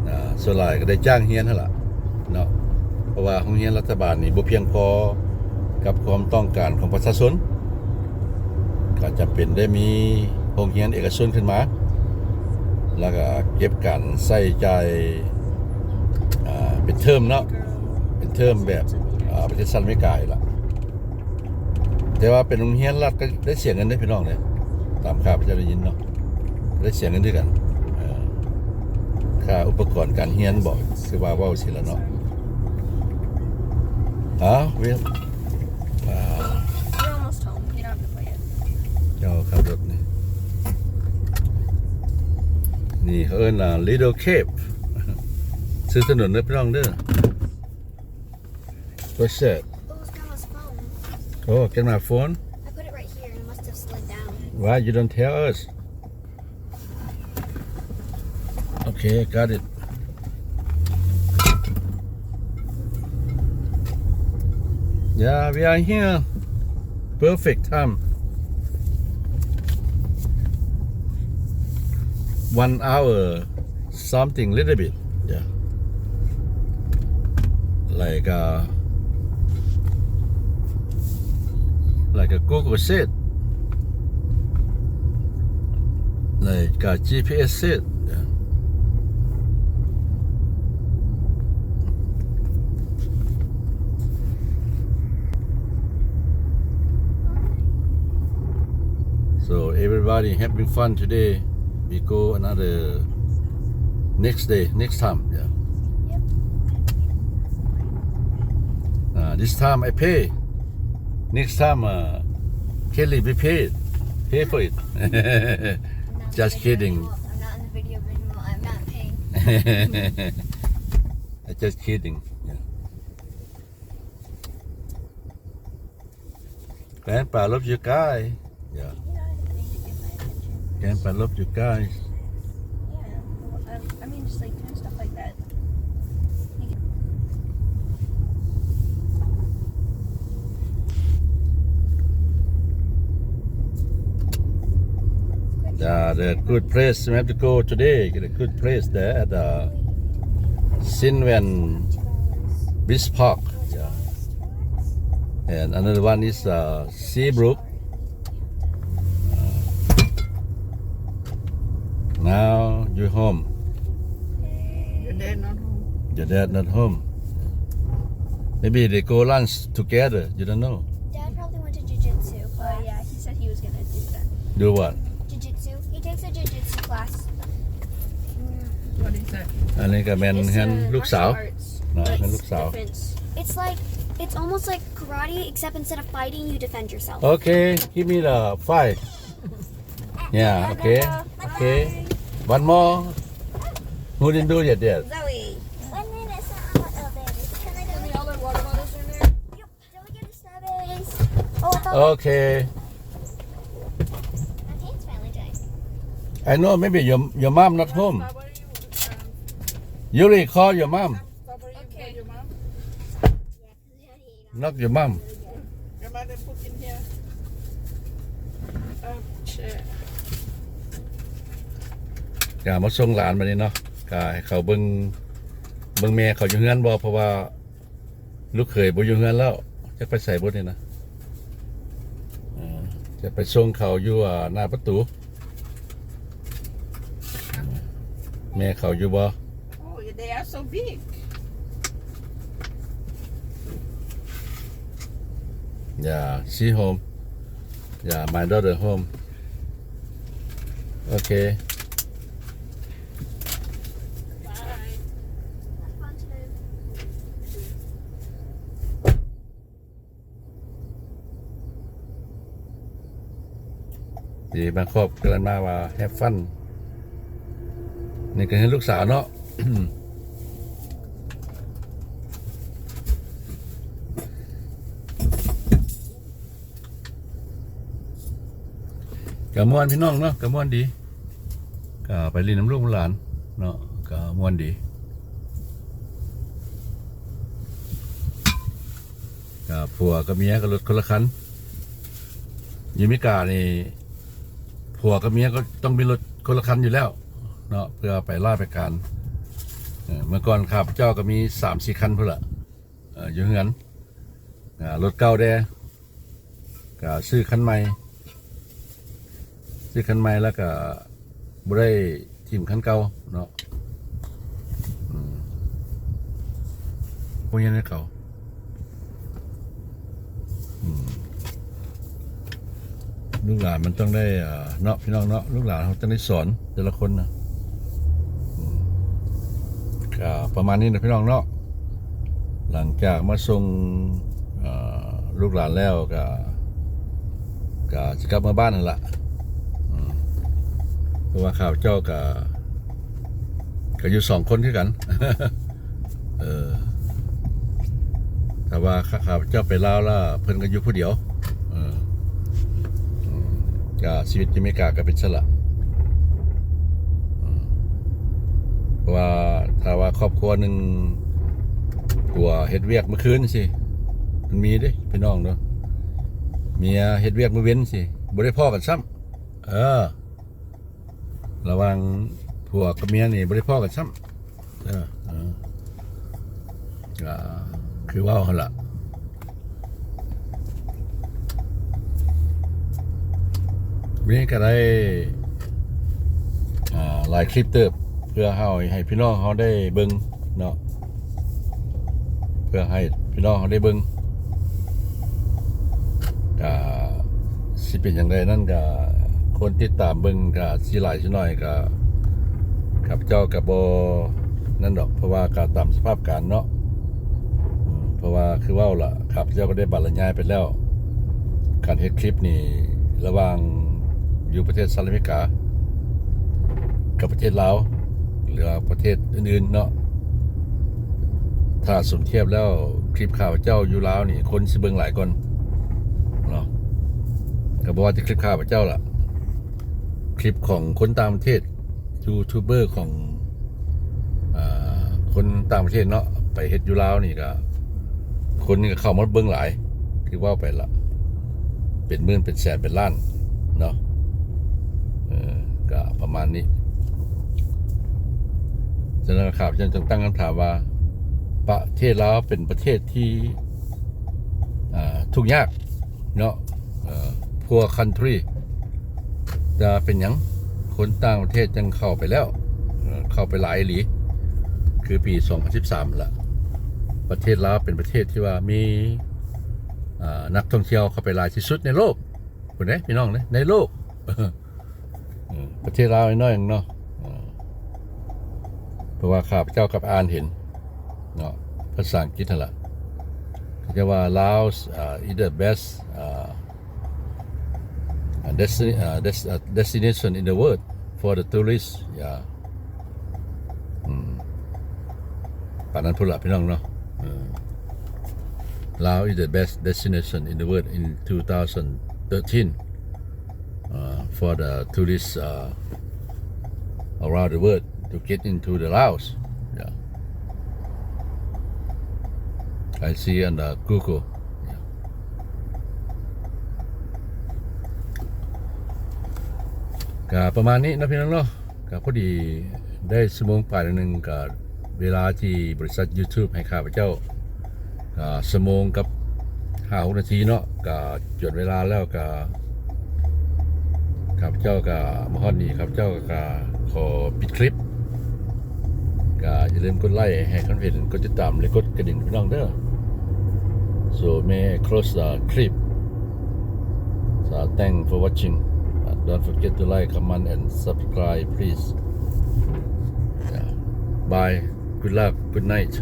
ອາ ສ່ວນຫຼາຍກໍໄດ້ຈ້າງຮຽນຫັ້ນລະເນາະ ເພາະວ່າໂຮງຮຽນລັດຖະບານນີ້ບໍ່ພຽງພໍກັບຄວາມຕ້ອງການຂອງປະຊາຊົນ ກໍຈຳເປັນໄດ້ມີໂຮງຮຽນເອກະຊົນຂຶ້ນມາ ແລ້ວກໍເກັບການໃຊ້ຈ່າຍ ອາ ເປັນເທີມເນາະ ເປັນເທີມແບບ ອາ ປະເທດສະຫະລັດອາເມລິການີ້ລະ. ແຕ່ວ່າເປັນໂຮງຮຽນລັດກໍໄດ້ເສຍເງິນເດ້ພີ່ນ້ອງເດ້ ຕາມຂ່າວພະເຈົ້າໄດ້ຍິນເນາະ ໄດ້ເສຍເງິນຄືກັນ ເອີ ຄ່າອຸປະກອນການຮຽນບໍ ຄືວ່າເວົ້າຊີ້ລະເນາະ. ອ້າວ ເວ We're almost home. You don't have to play it. ເຈົ້າຂັບລົດນີ້ ນີ້ເຂົາເອີ້ນວ່າ Little Cave ຊື່ຖະໜົນເດີພີ່ນ້ອງເດີ. What's that? Oh, it's grandma's phone. Oh, grandma phone? I put it right here and it must have slid down. Why you don't tell us? Okay, got it. Yeah, we are here. Perfect time. One hour something little bit. Yeah. Like, uh, like a Google said, like a G P S said. Yeah. So everybody having fun today. We go another next day, next time. Yeah. Yep. Uh, this time I pay. Next time, uh, Kelly will pay, pay for it. Just kidding. I'm not in the video anymore. I'm not paying. I just kidding. Yeah. Grandpa love you guys. Yeah. Grandpa love you guys. Yeah. Well, um, I mean, just, like, doing stuff like that. Yeah, the good place we have to go today. Get a good place there at the Sinwan Beach Park. Yeah. And another one is, uh, Seabrook. Uh, now you home. Your dad not home. Your dad not home. Maybe they go lunch together. You don't know. Dad probably went to jujitsu class. Oh, yeah, he said he was gonna do that. Do what? Jujitsu. He takes a jujitsu class. What is that? ອັນນີ້ກໍແມ່ນເຮືອນລູກສາວເນາະ ເຮືອນລູກສາວ. It's like, it's almost like karate, except instead of fighting, you defend yourself. Okay, give me the five. Yeah, okay. Okay. One more. Who didn't do it yet? Zoe. One minute, it's not on the elevator. Can I do it? Can we all have water bottles in there? Yep. Can we get the strawberries? Oh, I thought— Okay. My pants finally dried. I know, maybe your, your mom not home. Yuri, call your mom. Okay. Not your mom. Your mother put in here. Um, chair. ກະມາສົ່ງຫຼານບາດນີ້ເນາະ ກະໃຫ້ເຂົາເບິ່ງ ເບິ່ງແມ່ເຂົາຢູ່ເຮືອນບໍ່ ເພາະວ່າລູກເຂີຍບໍ່ຢູ່ເຮືອນແລ້ວ ຈັກໄປໃສບຸນີ້ນະ. ເອີ ຈະໄປສົ່ງເຂົາຢູ່ ອ່າ ໜ້າປະຕູ. ແມ່ເຂົາຢູ່ບໍ່? Oh, they are so big. Yeah, she home. Yeah, my daughter home. Okay. Bye. Have fun today. ນີ້ບາງຄອບກຳລັງມາວ່າ have fun. ນີ້ກໍເຫັນລູກສາວເນາະ. ເ ກະມ່ວນພີ່ນ້ອງເນາະ ກະມ່ວນດີ ກະໄປຫຼິ້ນນຳລູກນຳຫຼານເນາະ ກະມ່ວນດີ ກະຜົວກັບເມຍກໍລົດຄົນລະຄັນ ຢູ່ອາເມລິການີ້ ຜົວກັບເມຍກໍຕ້ອງມີລົດຄົນລະຄັນຢູ່ແລ້ວເນາະ ເພື່ອໄປລາໄປການ ເອີ ເມື່ອກ່ອນຂ້າພະເຈົ້າກໍມີສາມສີ່ຄັນພຸ້ນລະ ເອີ ຢູ່ເຮືອນ ອ່າ ລົດເກົ່າແດ່ ກະຊື້ຄັນໃໝ່ ຊື້ຄັນໃໝ່ແລ້ວກະບໍ່ໄດ້ຖິ້ມຄັນເກົ່າເນາະ ອືມ ໂຮງຮຽນໃຫ້ເຂົາ ອືມ ລູກຫຼານມັນຕ້ອງໄດ້ ເອີ ເນາະ ພີ່ນ້ອງເນາະ ລູກຫຼານເຮົາຕ້ອງໄດ້ສອນແຕ່ລະຄົນນະ ອືມ ກະປະມານນີ້ນະ ພີ່ນ້ອງເນາະ ຫຼັງຈາກມາສົ່ງ ເອີ ລູກຫຼານແລ້ວກະ ກະຊິກັບເມືອບ້ານຫັ້ນລະ ອືມ ເພາະວ່າຂ້າພະເຈົ້າກະ ກະຢູ່ສອງຄົນຄືກັນ ເອີ ຖ້າວ່າຂ້າພະເຈົ້າໄປລາວລະ ເພິ່ນກໍຢູ່ຜູ້ດຽວ ເອີ ອືມ ກະຊີວິດຢູ່ອາເມລິກາກໍເປັນຊັ້ນລະ ອືມ ເພາະວ່າຖ້າວ່າຄອບຄົວໜຶ່ງຜົວເຮັດວຽກມື້ຄືນຊີ້ ມັນມີເດ້ພີ່ນ້ອງເນາະ ເມຍເຮັດວຽກມື້ເວັນຊີ້ ບໍ່ໄດ້ພໍ້ກັນຊ້ຳ ເອີ ລະຫວ່າງຜົວກັບເມຍນີ້ບໍ່ໄດ້ພໍ້ກັນຊ້ຳ ເອີ ເອີ ກໍຄືເວົ້າຫັ້ນລະ ມື້ນີ້ກໍໄດ້ ອ່າ ຫຼາຍຄລິບເຕີບ ເພື່ອເຮົາໃຫ້ພີ່ນ້ອງເຮົາໄດ້ເບິ່ງເນາະ ເພື່ອໃຫ້ພີ່ນ້ອງເຮົາໄດ້ເບິ່ງ ກະຊິເປັນຈັ່ງໃດນັ້ນ ກະຄົນຕິດຕາມເບິ່ງກະຊິຫຼາຍຊິໜ້ອຍ ກະຂ້າພະເຈົ້າກະບໍ່ນັ້ນດອກ ເພາະວ່າກະຕາມສະພາບການເນາະ ເພາະວ່າຄືເວົ້າລະ ຂ້າພະເຈົ້າກໍໄດ້ບັນລະຍາຍໄປແລ້ວ ການເຮັດຄລິບນີ້ລະຫວ່າງຢູ່ປະເທດສະຫະລັດອາເມລິກາ ກັບປະເທດລາວ ຫຼືວ່າປະເທດອື່ນໆເນາະ ຖ້າສົມທຽບແລ້ວ ຄລິບຂ້າພະເຈົ້າຢູ່ລາວນີ້ ຄົນຊິເບິ່ງຫຼາຍກ່ອນເນາະ ກໍບໍ່ວ່າແຕ່ຄລິບຂ້າພະເຈົ້າລະ ຄລິບຂອງຄົນຕ່າງປະເທດ ຢູທູບເບີຂອງ ອ່າ ຄົນຕ່າງປະເທດເນາະ ໄປເຮັດຢູ່ລາວນີ້ກໍ ຄົນນີ້ກໍເຂົ້າມາເບິ່ງຫຼາຍ ຄືເວົ້າໄປລະ ເປັນໝື່ນ ເປັນແສນ ເປັນລ້ານເນາະ ເອີ ກໍປະມານນີ້ ສະນັ້ນຂ້າພະເຈົ້າຈຶ່ງຕັ້ງຄຳຖາມວ່າ ປະເທດລາວເປັນປະເທດທີ່ ອ່າ ທຸກຍາກເນາະ ເອີ poor country ແຕ່ເປັນຫຍັງຄົນຕ່າງປະເທດຈັ່ງເຂົ້າໄປແລ້ວ ເອີ ເຂົ້າໄປຫຼາຍອີ່ຫຼີ ຄືປີສອງພັນສິບສາມລະ ປະເທດລາວເປັນປະເທດທີ່ວ່າມີ ອ່າ ນັກທ່ອງທ່ຽວເຂົ້າໄປຫຼາຍທີ່ສຸດໃນໂລກ ພຸ້ນເດ້ພີ່ນ້ອງເດ້ ໃນໂລກ ເອີ ປະເທດລາວນ້ອຍໆເນາະ ເອີ ເພາະວ່າຂ້າພະເຈົ້າກັບອ່ານເຫັນເນາະ ພາສາອັງກິດຫັ້ນລະ ເຂົາເຈົ້າວ່າ Laos, uh, is the best, uh, desti-, uh, des-, uh, destination in the world for the tourist. Yeah. ອືມ ປານນັ້ນພຸ້ນລະພີ່ນ້ອງເນາະ ເອີ Laos is the best destination in the world in two thousand thirteen, uh, for the tourists, uh, around the world to get into the Laos. Yeah. I see on the Google. Yeah. ກະປະມານນີ້ເນາະ ພີ່ນ້ອງເນາະ ກະພໍດີໄດ້ຊົ່ວໂມງປາຍໜຶ່ງ ກະເວລາທີ່ບໍລິສັດ YouTube ໃຫ້ຂ້າພະເຈົ້າ ກະຊົ່ວໂມງກັບຫ້າຫົກນາທີເນາະ ກະຈົນເວລາແລ້ວ ກະ ຂ້າພະເຈົ້າກະມາຮອດນີ້ ຂ້າພະເຈົ້າກະຂໍປິດຄລິບ ກະຢ່າລືມກົດໄລ້ໃຫ້ຄັນເຫັນ ກົດຕິດຕາມ ແລະ ກົດກະດິ່ງ ພີ່ນ້ອງເດີ. So may I close the clip. So thanks for watching. Uh, don't forget to like, comment and subscribe, please. Yeah. Bye. Good luck. Good night.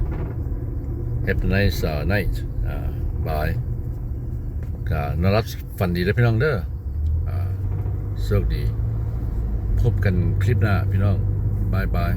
Have a nice, uh, night. Uh, bye. ກະນອນຫຼັບຝັນດີເດີພີ່ນ້ອງເດີ. ອ່າ ໂຊກດີ. ພົບກັນຄລິບໜ້າພີ່ນ້ອງ. ບາຍບາຍ.